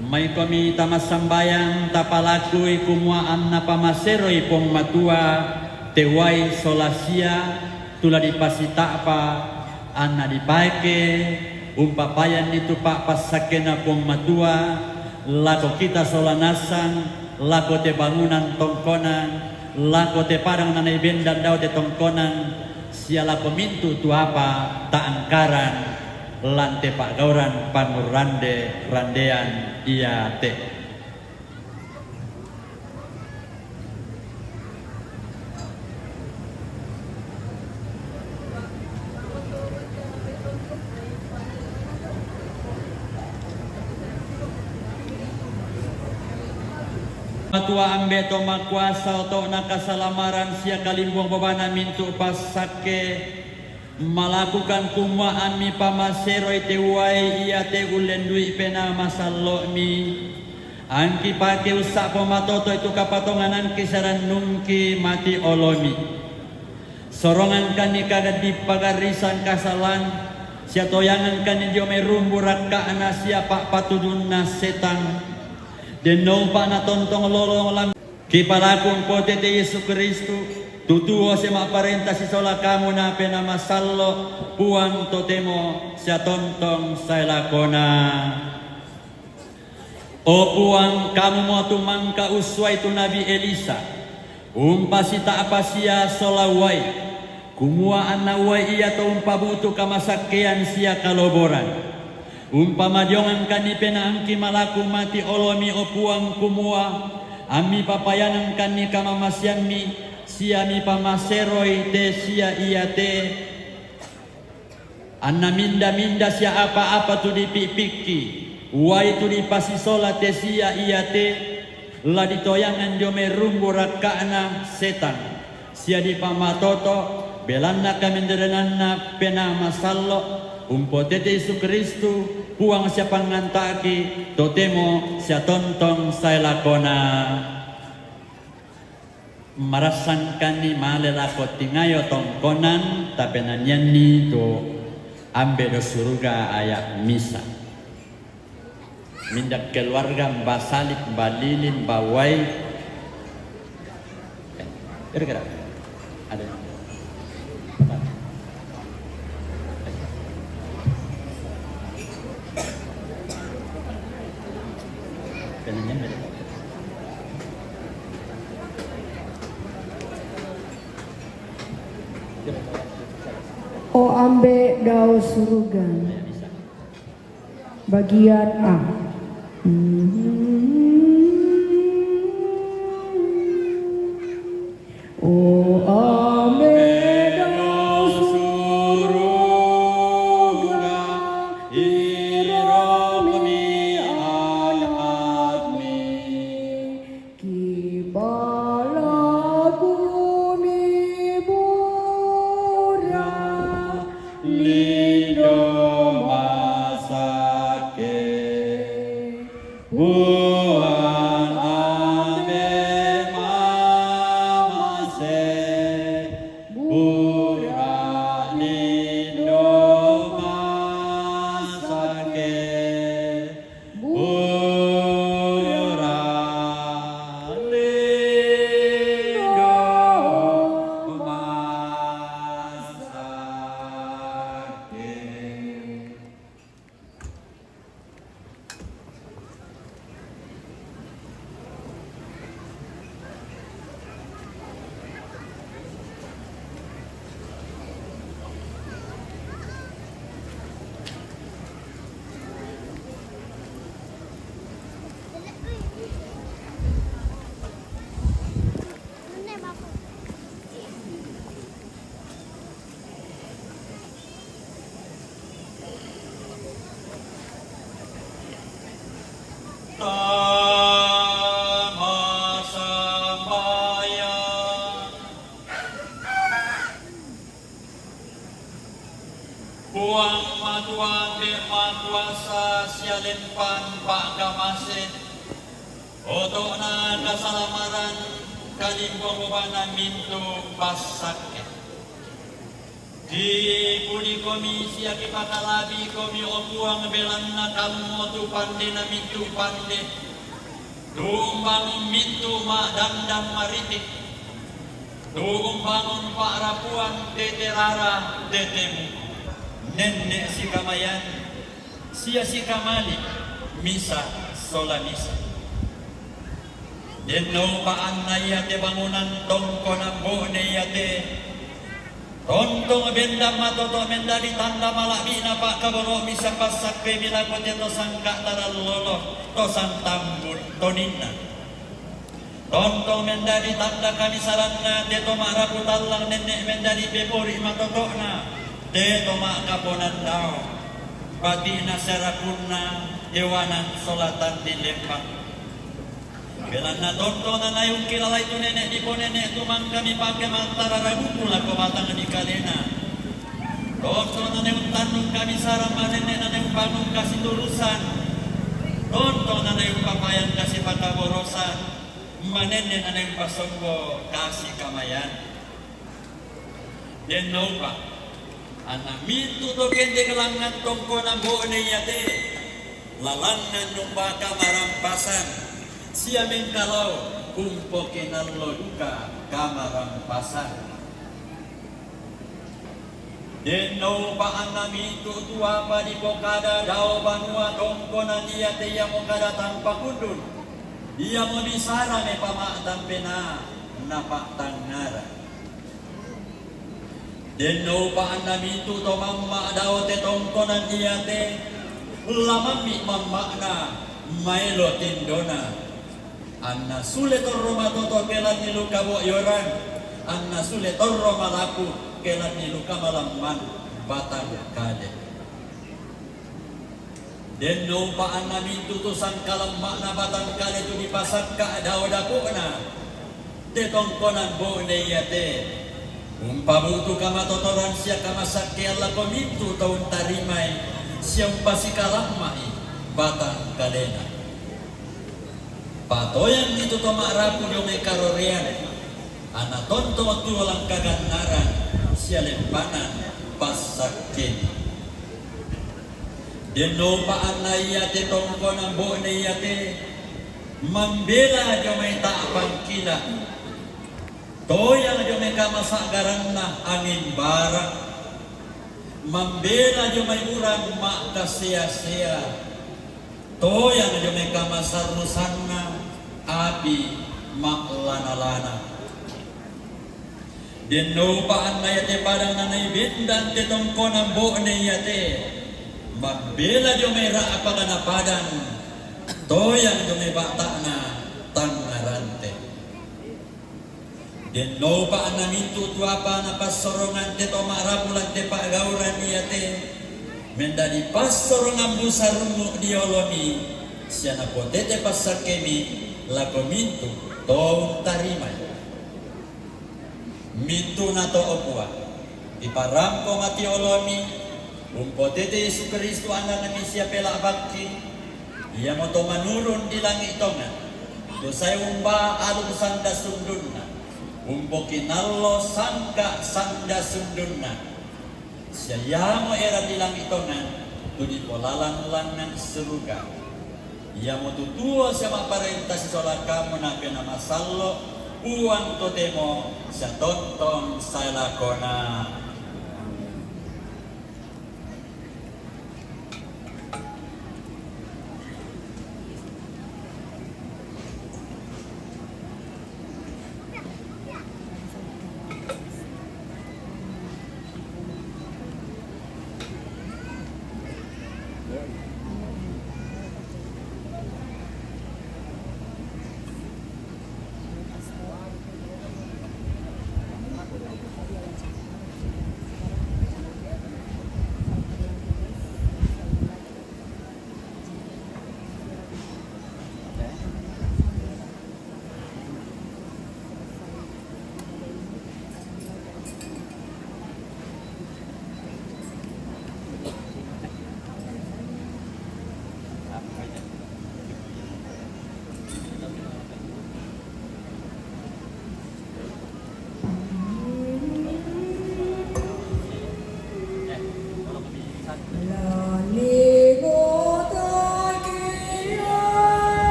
Maikomi tamassambayang, tapalakui kumua anna pamaseroi Puang Matua, te uai sola sia, tu la dipasita'pa, anna dipake umpapayanni tu pa'passakkena Puang Matua, Lako kita sola nasang, lako te bangunan tongkonan, lako te padang na naibendan dao te tongkonan, sia lako mintu' tu apa ta'angkaran lan te pa'gauran pangurrande-randean iate. Matua Ambe' to makuasa, oto'na kasalamaran sia kalimbuang bobana mintu' passakke, malakukan kumua ammi pamaseroi te uai iate ullendui Penaa Masallo'mi, angki pake ussa'po matoto'i tu kapatonganangki sia rannungki mati olomi. Sorongangkanni kagaddi pagarrisan kasalan, sia toyangangkanni dio mai rumbu rakka'na sia pa'patudunna setang. Denno upa' natontong lolong lam-, kipalaku umpotete Yesu Kristu, tu tuo sia ma'parenta sisola Kamu na Penaa Masallo', Puang totemo sia tontong sae lakona. O Puang, Kamumo tu mangka ussuai tu nabi Elisa, umpasita'pa sia sola uai, kumua anna uai iato umpabu'tu kamasakkean sia kaloboran. Umpamadiongankanni penaangki malaku mati olomi, o Puang, kumua ammi papayanangkanni kamamaseammi, sia mipamaseroi te sia iate. Anna minda-minda sia apa-apa tu dipi'pikki, uai tu dipasisola te sia iate, la ditoyangan dio mai rumbu rakka'na setang, sia dipamatoto' belanna kamenderenanna Penaa Masallo', umpotete Yesu Kristu, Puang sia Panganta'ki, totemo sia tontong sae lakona. Marassangkanni male lako tingayo tongkonan, tapenanianni tu Ambe' dao suruga aya' misa. Minda keluarga, mba Salib, mba Lilin, mba Wai. Eh, kira-kira ada. O Ambe' dao suruga. Bagian A. O Ambe' dao suruga, iromi aya'mi, kipalakumi bura lindo masakke. Puang Ambe' mamase, bura lindo masakke, bura lindo masakke. Puang Matua Ambe' Makuasa sia Lempan Pa'kamase, oto'na kasalamaran, kalimbuang bobana mintu' passakke. Dipudikomi sia kipakala'bikomi, o Puang, belanna Kamumo tu pandena mintu' pande, tu umbangun mintu' ma'dandang maritik, tu umbangun pa'rapuan tete rara tetemu, nenne' sikamayan, sia sikamali', misa sola misa. Den noupa anna iate bangunan tongkonan bo'ne iate, tontong bendan matoto' mendadi tanda mala'bi'na pa'kaboro'mi sia passakkemi lako te to sangka' tarallolo, to santambun, to ninna. Tontong mendadi tanda kamisaranna te to ma'rapu tallang nenne' mendadi pepori' matoto'na, te to ma'kaponan dao, bati'na sia rapunna, hewanan sola tandin lembang. Belanna tontong nanai ungkilalai tu nene' diponene' tu mangka mipake mantarara buku lako batang dikalena. Tontong nanai untannung kamisara manenne' nanai umbangun kasiturusan. Tontong nanai umpapayang kasipakaborosan, manenne' nanai umpasombo kasikamayan. Den noupa anna mintu' to kendek langngan tongkonan bo'ne iate, lalangngan umba kamarampasan, sia mengkalau umpokinallo duka kamarampasan. Den noupa anna mintu' tu apa dipokada dao banua tongkonan iate iamo kada tampa kundun, iamo bisara mepama'tan penaa napa'tangngarang. Den noupa anna mintu' to mamma' dao te tongkonan iate, la mammi' mamma'na maelo tindona. Anna sule torro matoto' ke lan niluka bo'yorang, anna sule torro malaku ke lan niluka malamman batang kale. Den noupa anna mintu' tu sangkalamma'na batang kale tu dipasakka' dao dapo'na te tongkonan bo'ne iate, umpabu'tu kamatotoran sia kamasakkean lako mintu' to untarimai sia umpasikalamma'i batang kalena. Patoyanni tu to ma'rapu dio mai karorean, anna tontong tuo lan kagannaran sia lempanan passakkemi. Den noupa anna iate tongkonan bo'ne iate, mambela dio mai ta'pangkila, toyang dio mai kamasa'garanna angin bara, mambela dio mai urang ma'kasea-sea, toyang dio mai kamasarrusanna api ma'lana-lana. Den noupa anna iate padang nanai bendan te tongkonan bo'ne iate, mambela dio mai ra'pakna padang, toyang dio mai bata'na tangngarante. Den noupa anna mintu' tu apa napassorongan te to ma'rapu lan te pa'gauran iate, mendadi passorongan busa rungngu' di olomi, sia napotete passakkemi lako mintu' to untarimai. Mintu'na to, o Puang, diparampo mati olomi, umpotete Yesu Kristu andanami sia pela'bakki, iamoto manurung di langi' tongan, tu sae umbaa aluk sanda sundunna, umpokinallo sangka' sanda sundunna, sia iamo eran di langi' tongan tu dipolalang langngan suruga. Iamotu tuo sia ma'parenta sisola Kamu na Penaa Masallo', Puang totemo sia tontong sae lakona.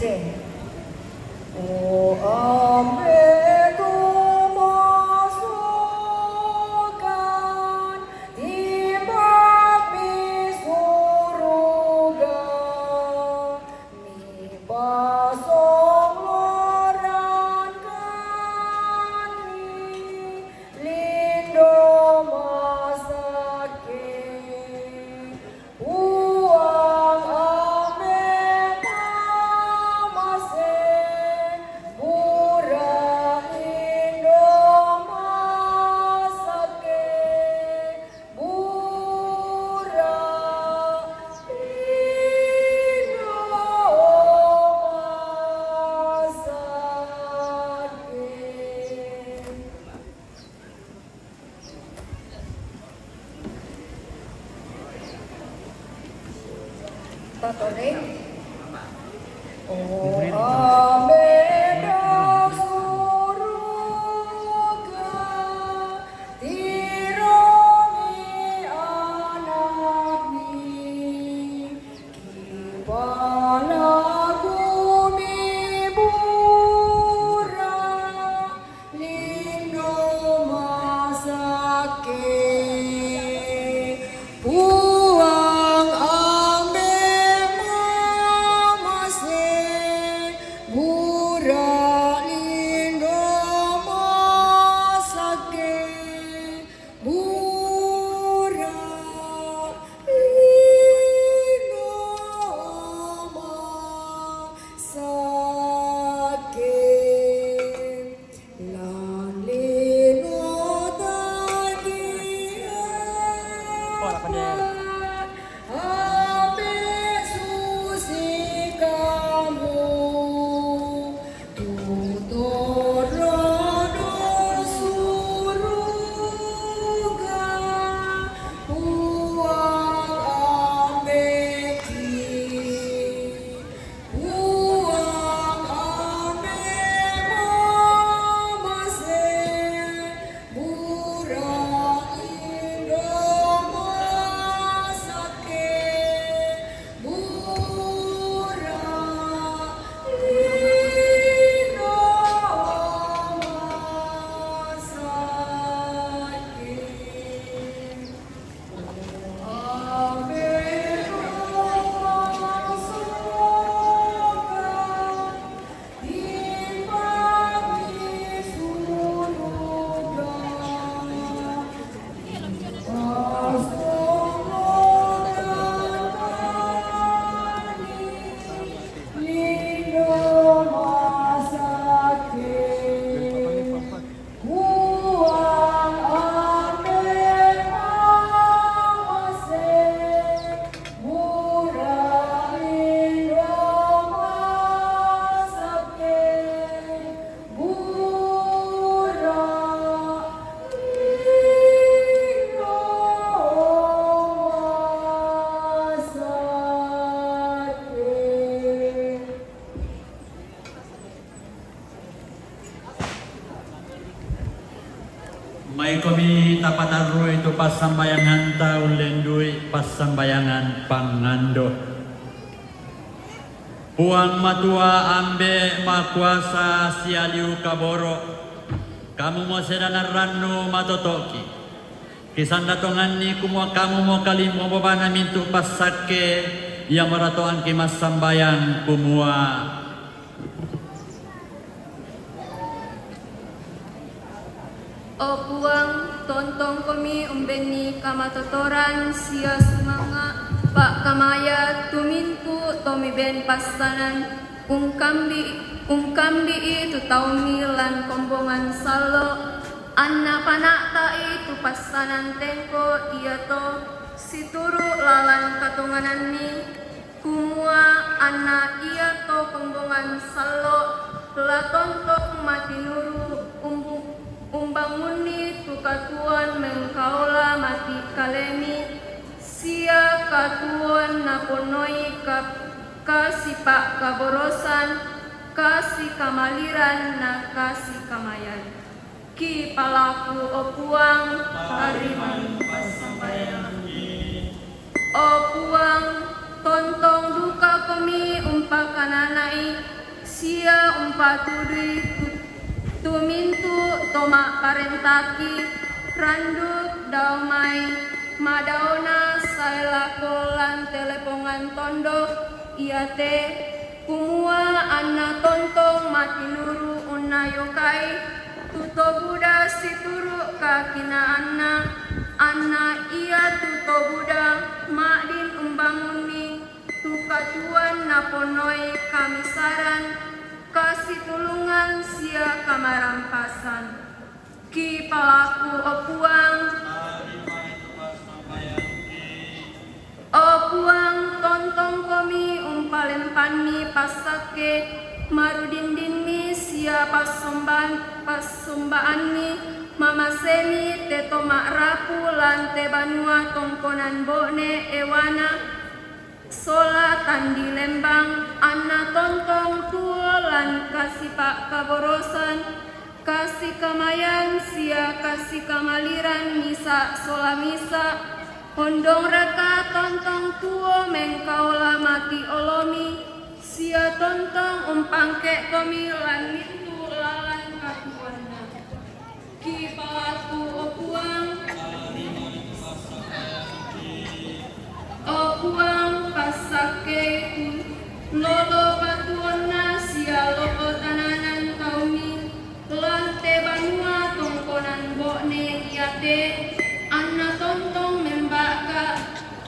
O ambe' tu masokan, timbak mi suruga, mi pasong loran kan mi lindo masake. Puang ambe' mamase, burak lindo masake, burak lindo masake. Tatoneng. O ambe' da suruga, tiromi anakmi, kipala gumi burak lindo masake. Puang ambe' mamase, burak lindo masake, burak lindo masake. Lan lindo tagihan, ambe' susi kamu, tutor do suruga, puang ambe' ki. Puang ambe' mamase, burak lindo masake, burak lindo masake. Puang ambe' mamase, burak lindo masake, burak lindo masake. Mai komi tapatarui tu passambayanganta ullendui passambayangan pangando. Puang Matua Ambe' Makuasa sialiu kaboro', kamu mo sedanan rannu matotoki. Kisanda tonganni kumua kamu mo kalimmo bobana mintu' passakke, ia maratoangki massambayang kumua, O Puang, tontongkomi umbenni kamatotoran sia sumanga' pa'kamaya tu mintu' to miben passanan, ungkambi-, ungkambi'i tu taummi lan kombongan sallo', anna pana'ta'i tu passanan tengko iato situru' lalan katonganammi, kumua anna iato kombongan sallo' la tontong matinuru' umbu-, umbangunni tu katuoan mengkaola mati' kalemi, sia katuoan naponnoi ka-, kasipa'kaborosan, kasikamaliran na kasikamayan. Kipalaku, o Puang, tarimami passambayangki. O Puang, tontong dukakomi umpakanana'i Patudui tu-, tumintu to ma'parentaki, randuk dao mai madaona sae lako lan te lepongan tondok iate, kumua anna tontong matinuru unnayokai tu to buda situru kakinaanna, anna ia tu to buda ma'din umbangunni tu katuoan naponnoi kamisaran, kasitulungan sia kamarampasan. Kipalaku, o Puang. O Puang, tontongkomi umpalempanni passakke marudindinmi sia passombaan-, passombaanmi, mamasemi te to ma'rapu lan te banua tongkonan Bo'ne Ewana sola Tandi Lembang, anna tontong tuo lan kasipa'kaborosan, kasikamayan sia kasikamaliran misa' sola misa', ondong raka tontong tuo mengkaola mati olomi, sia tontong umpangke'komi lan mintu' lalan katuoanna. Kipalaku, o Puang. O Puang, passakkei tu lolo patuonna sia lolo tananan taumi lan te banua tongkonan Bo'ne iate, anna tontong memba'ka,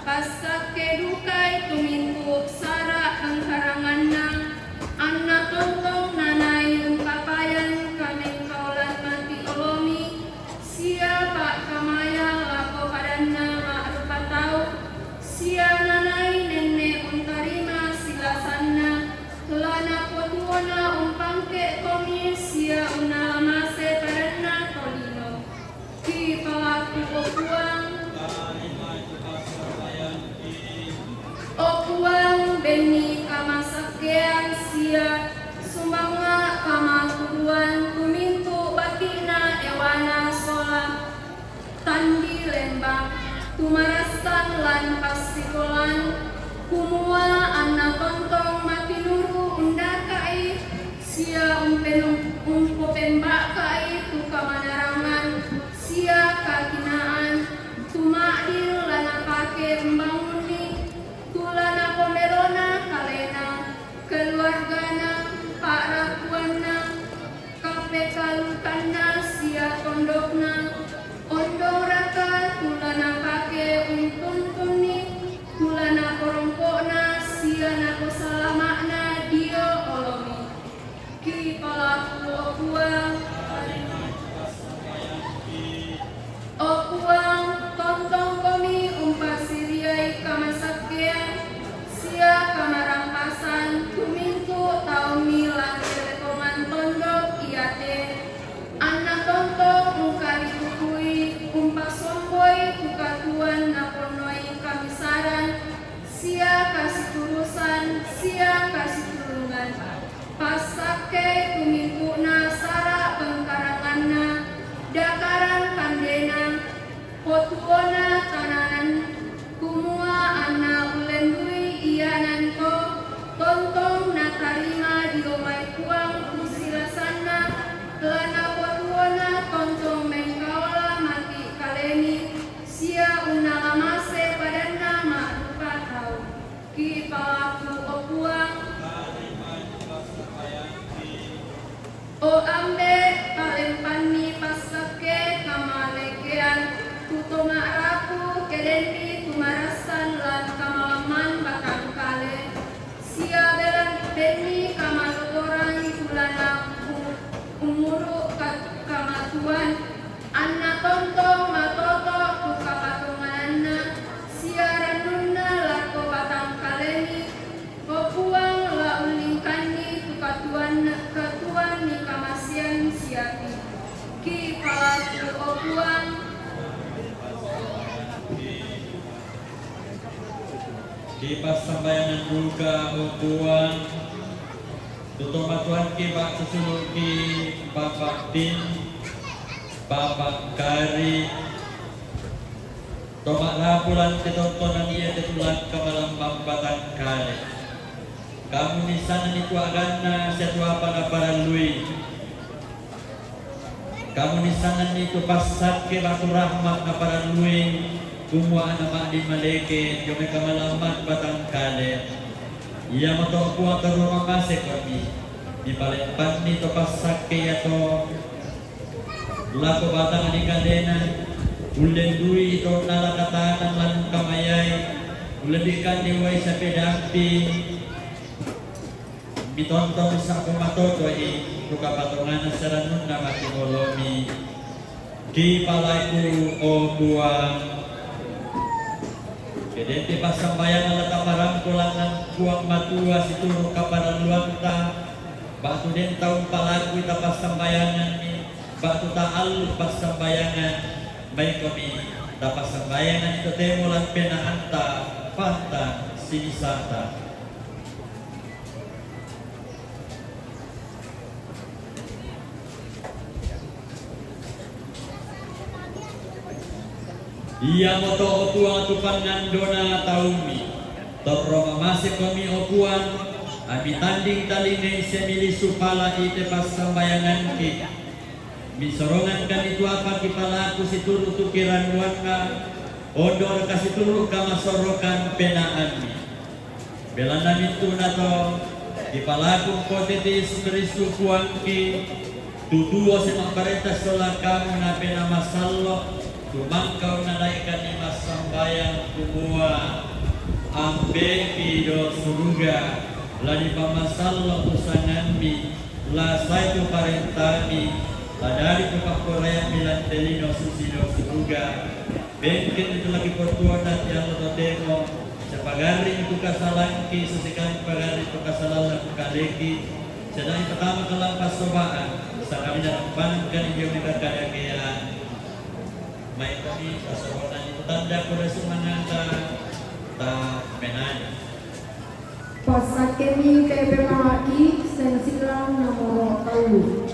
passakke dukai tumintu sara' pengkaranganna, anna tontong nanai ungkapayan kamengkaolan mati olomi, sia pa'kamaya lako padanna ma'rupa tau, sia nanai nenne' untarima silasanna, la napotuona umpangke'komi sia unnalamase padanna tolino. Kipalaku, o Puang. O Puang, benni kamasakkean sia sumanga' kamatuduan tumintu bati'na Ewana sola Tandi Lembang, tu marassan lan passikolan, kumua anna tontong matinuru undaka'i sia umpenum-, umpopemba'ka'i tu kamanarangan sia kakinaan, tu ma'din la napake umbangunni, tu la napomelona kalena, keluargana, pa'rapuanna, kapekalukanna sia tondokna, ondong raka tu la napake untuntunni, tu la naporongko'na sia naposalama'na dio olomi. Kipalaku, o Puang. O Puang, tontongkomi umpasiriai kamasakkean sia kamarampasan tumintu taumi lan te lepongan tondok iate, anna tontong ungkaripupui umpasomboi tu katuoan naponnoi kamisaran, sia kasiturusan, sia kasitulungan. Passakkei tumintu'na sara' pengkaranganna, dakaran kandena, potuona tananan, kumua anna ullendui ianan to, tontong natarima dio mai Puang tu silasanna, la napotuona tontong mengkaola mati kalemi, sia unnalamase padanna ma'rupa tau. Kipalaku, o Puang. O Ambe', palempanni passakke kamalekean tu to ma'rapu, ke denni tu marassan lan kamalamman batang kale, sia belan benni kamalotoran tu la na u-, umuru' ka-, kamatuan, anna tontong matoto' tu kapatongananna sia rannunna lako batang kalemi, o Puang, la ullingkanni tu katuanna, katuanni kamasean siapi. Kipalaku, o Puang. Kipassambayangan duka, o Puang, tu to matuanki pa'susulu'ki Bapa' Tim, Bapa' Kari, to ma'rapu lan te tontonan iate tu lan kamalamman batang kale. Kamu nissananni tu aganna sia tu apa naparallui. Kamu nissananni tu passakke batu rahmat naparallui, kumua ana ma'di maleke jomai kamalammat batang kale. Iamoto Puang terro mamasekomi, mipaleppanni to passakke iato lako batang ri kalena, ullendui tonna lakatanang lanu kamayai, ullebikkanni uwai sapedampi, mitontong sako matotoi, tu kapatongana sarannunna mati bolomi. Kipalaku, o Puang. Kedenti passambayangan la taparampo langngan Puang Matua situru kaparalluanta, batu den tau palakui tapassambayanganni, batu taallu passambayangan, baikomi tapassambayangan totemo lan penaanta, pantang sinisata. Iamoto, o Puang, tu pangandona taumi, torro mamasekomi, o Puang, ami tanding talingai sia milisu pala ite passambayangangki. Misorongangkami tu apa kipalaku situru tu kirannuanna, ondorka situru kamasorokan penaammi. Belanna mintu'na to kipalaku engko tete Yesu Kristus Puangki, tu tuo sia mapparenta sola kamu napena masallo, tu mangkau nanaikani massambayang kumua, Ambe'ki do suruga, la dipamasallo usangammi, la sai tu parentami, la dadi tu pakkoreammi lan te lino susi do suruga. Bengkeni tu laki potuona tiallo totemo, sia pagarring tu kasalangki, susi kami pagarring tu kasalang laku kaleki, sia dai patama kalang passobaan, sakamina rampanangkani dio mega kadakean. Maikomi tasorona itu tanda kuda sumangata, ta menani. Passakkemi tepe malaki, sensirang nomoro tellu.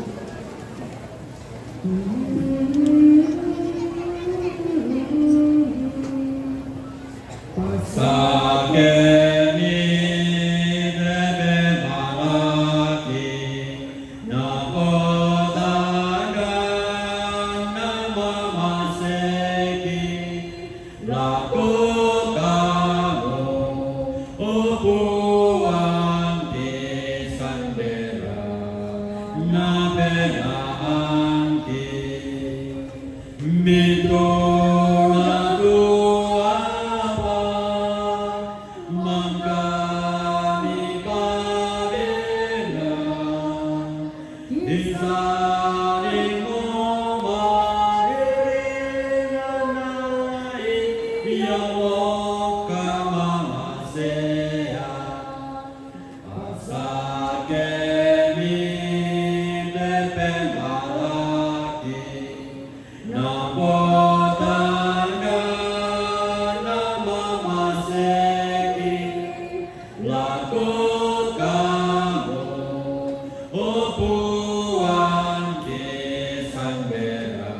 Passakkemi tepe malaki, napotangga namamaseki lako kamu, o Puang, ti sandera napenaangki. Mintu laku apa mangkani pabena, insanimo mariringanai ia mokka mamasea. Passakkemi tepe malaki, napotangga namamaseki lako kamu, o Puang, ti sandera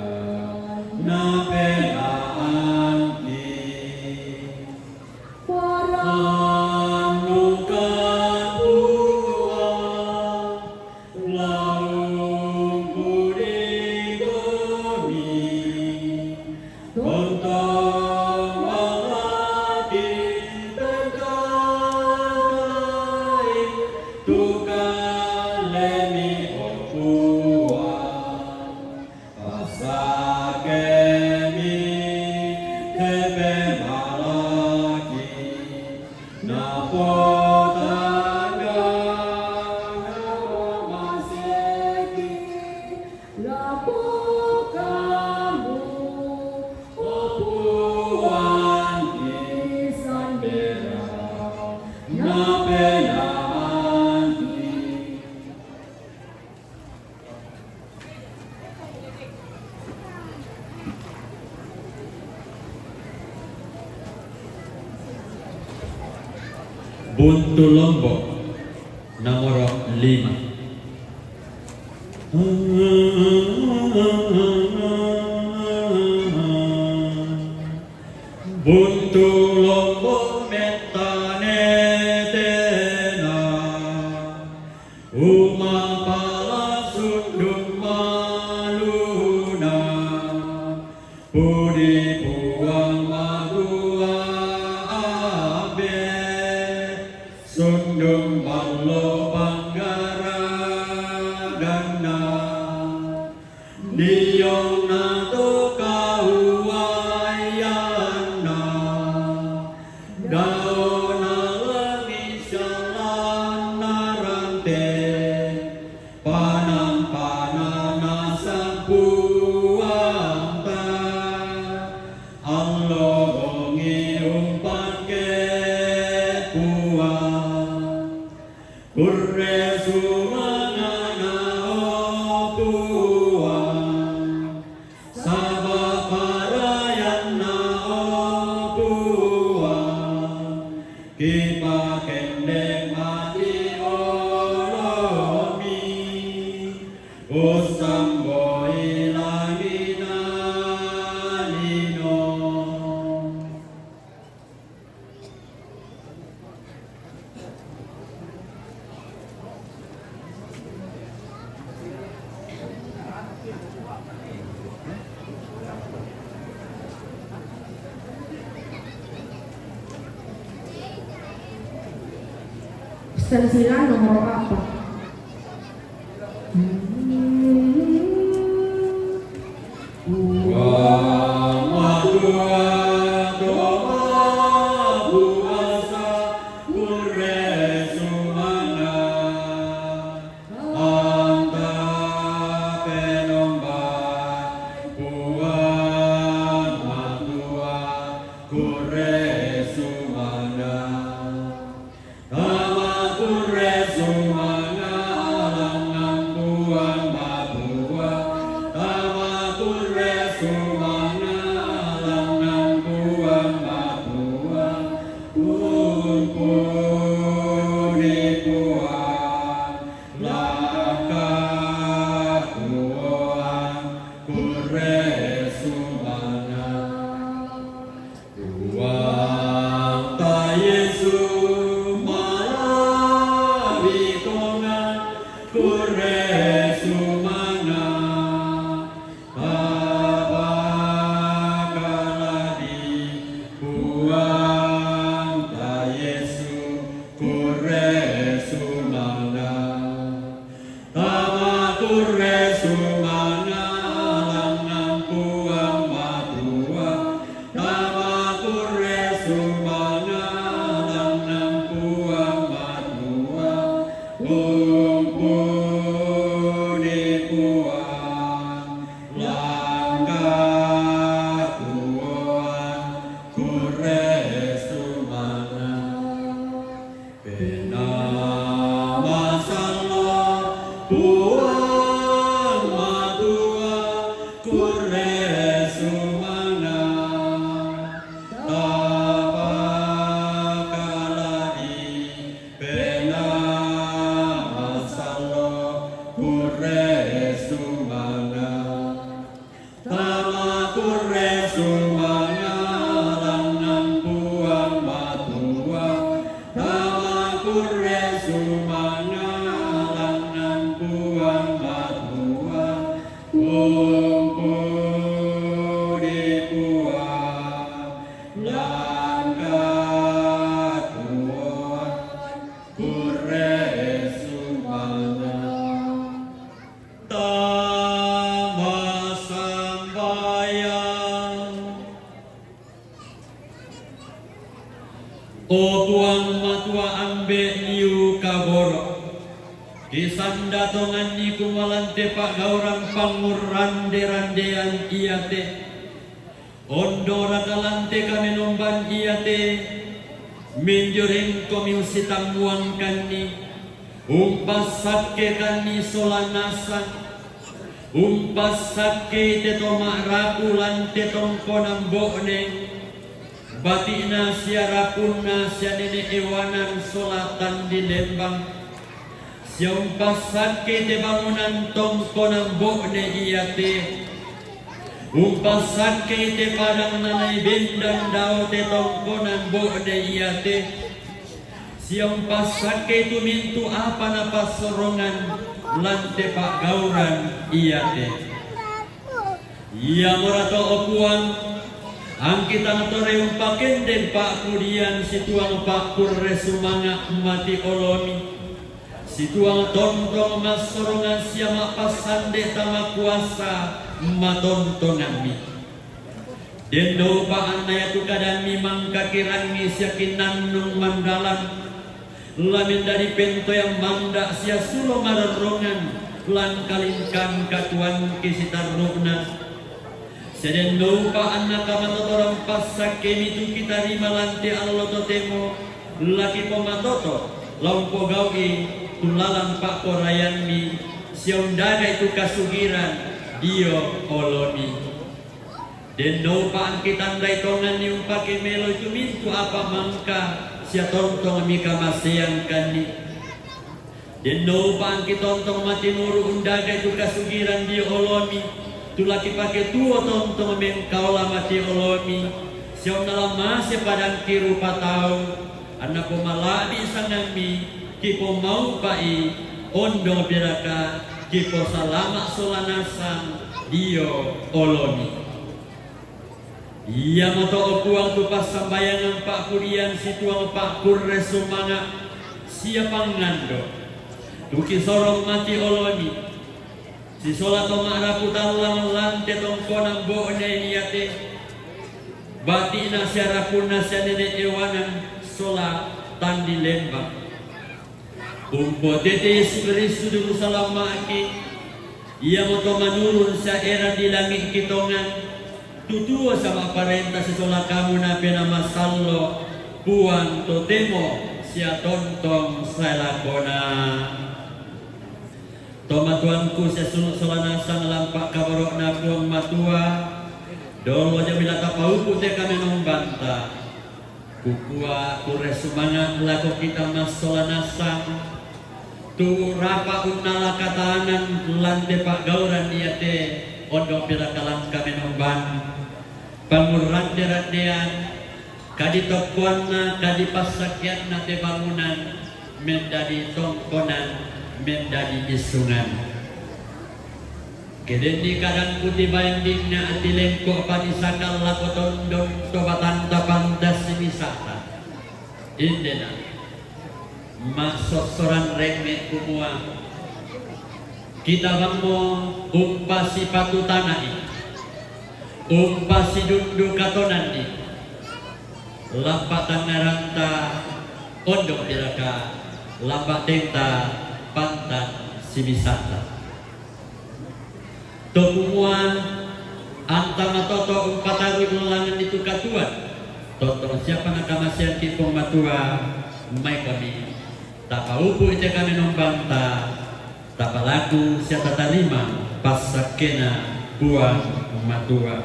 napenaangki. Parannukan Puang, laungku ri gumi, tontong malaki pengkakai, tu kallemi, o Puang. Passakkemi tepe malaki, napotangga namamaseki lako kamu, o Puang, ti sandera napenaangki. Buntu Lombok nomoro lima. Buntu Lombok mettane tena Sansilan nomor apa? Puang matua doa puasa pure sumanga. Anta penombai puang matua pure sumanga. Tama pure sumanga langan puang matua. Tama pure sumanga langan puang matua. Umpuni puang langka puang pure sumanga. Puang ta Yesu malabi kongan pure sumanga. Tapa kaladi puang ta Yesu pure sumanga. Tama pure sumanga langan puang matua. Tama pure sumanga langan puang matua. Umpuni puang langka puang pure sumanga. Pena masallo puang matua pure sumanga. Tapa kaladi pena masallo pure sumanga. Tama pure sumanga langan puang matua. Tama pure sumanga langan puang matua. Umpuni puang langka puang pure sumanga. Tama sambayang. O puang matua ambe liu kaboro. Kisanda tonganni kumalante pagauran pangurrande-randean iate. Ondo raka lante kamenomban iate, menjorengkomi usitammuangkanni, umpasakkekanni sola nasang, umpassakkei te to ma'rapu lante tongkonan bo'ne, bati'na sia rapunna sia nene' Ewanan sola tandi lembang. Sia umpassakkei te bangunan tongkonan bo'ne iate. Umpassakkei te padang nanai bendan dao te tongkonan bo'ne iate. Sia umpassakkei tu mintu' apa napassorongan lan te pa'gauran iate. Iamorato, o Puang, angkitang tore umpakendeng pa'pudian situang pa'kurre sumanga' mati olomi, situang tontong massorongan sia ma'passande tama kuasa matontongammi. Denno upa' anna iatu kadammi mangkakirangngi sia kinannung mandalan, la mendadi pentoyang manda' sia sulo marorrongan lan kalingkan katuoangki sitarru'na. Sia denno upa' anna kamatotoran passakkemi tu kitarima lan te allo totemo la kipomatoto la umpogau'i tu lalan pa'poraiammi sia undaga'i tu kasugiran dio olomi. Denno upa' angkitandai tonganni umpake meloi tu mintu' apa mangka sia tontongmi kamaseangkanni. Denno upa' angkitontong matimuru' undaga'i tu kasugiran dio olomi, tu la kipake tuo tontong mengkaola mati olomi, sia unnala mase padangki rupa tau, anna pomala'bi' sangammi, kipomaupa'i, ondong piraka, kiposalama' sola nasang dio olomi. Iamoto, o Puang, tu passambayangan pa'pudian situang pa'kurre sumanga', sia pangando. Tuki sorong mati oloni. Sisola to ma'rapu tallang lan te tongkonan bo'ne iate. Bati'na sia rapunna sia nene' Yohanan sola tandi lembang. Umpotete Yesu Kristus Jerusalem ma'ki, iamoto manurun sia eran di langi'ki tongan, tutuo sia ma'parenta sisola kamu Napena masallo, Puang totemo sia tontong sae lakona. Tomatuangku sia sulu' sola nasang lan pa'kaboro'na Puang Matua, dolo jami la tapaupu te kamenombanta. Kukua kurre sumanga' lako kita massola nasang, tu rapa unnala katanan lan te pa'gauran iate ondo' piraka lan kamenomban, pangurrande-randean, kadi tokkoanna, kadi passakkeanna te bangunan, mendadi tongkonan, mendadi issungan. Ke denni kadangku tibaen dinna ati lengko panisakang lako tondong to batanta pantassi misata. Indena, massossoran remme' kumua, kita bammo umpasipatu tana'i, umpasidundu katonanni, lappa tangngaranta ondo' piraka, lappa tenta pantan simisata. To kumua, anta matoto umpatarui ullanganni tu katuoan, tontong siapa nakamaseangki Puang Matua, maikomi, tapaupu'i te kamenombanta, tapalaku sia tatarima passakkena Puang Matua.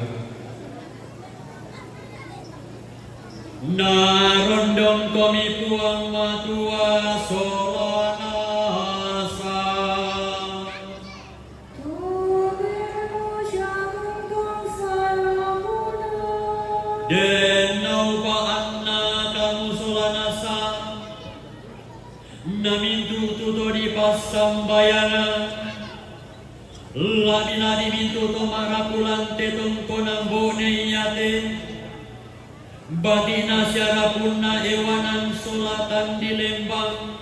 Narondongkomi Puang Matua sola nasang. Den naupa'anna kamu sola nasang, na mintu' tu to dipassambayangan, la'bi-la'bi mintu' to ma'rapu lan te tongkonan bo'ne iate, bati'na sia rapunna Yohanan sola tandi lembang,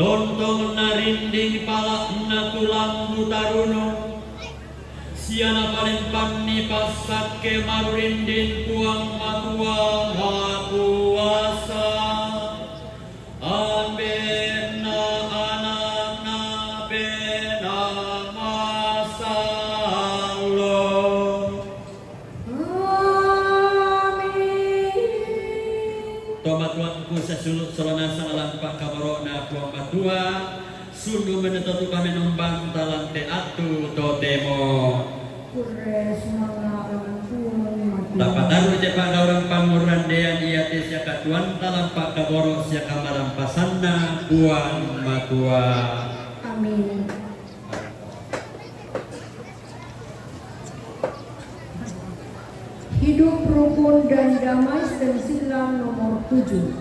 tontong narinding pala'na tu lambu taruno, sia napalempanni passakke marurinding Puang Matua Makuasa, Ambe'na, Ana'na, Penaa Masallo. Amin. Tomatuangku sasulu' sola nasang lan pa'kaboro'na Puang Matua, sundu' mene to tu kamenombanta lan te attu totemo. Kurre sumanga' lan Puang Matua. Tapataru' te pa'gauran pangurrandean iate sia katuoanta lan pa'kaboro' sia kamarampasanna Puang Matua. Amin. Hidup, Rukun, dan Damai, stensil nomor tujuh.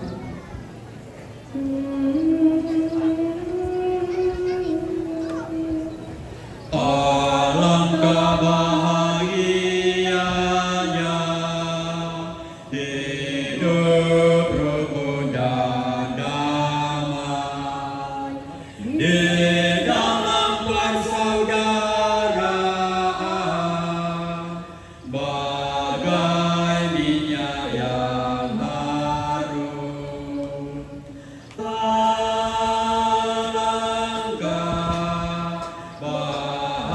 Alangkah bahagianya hidup rukun dan damai di dalam persaudaraan, bagai minyak yang harum. Alangkah bahagianya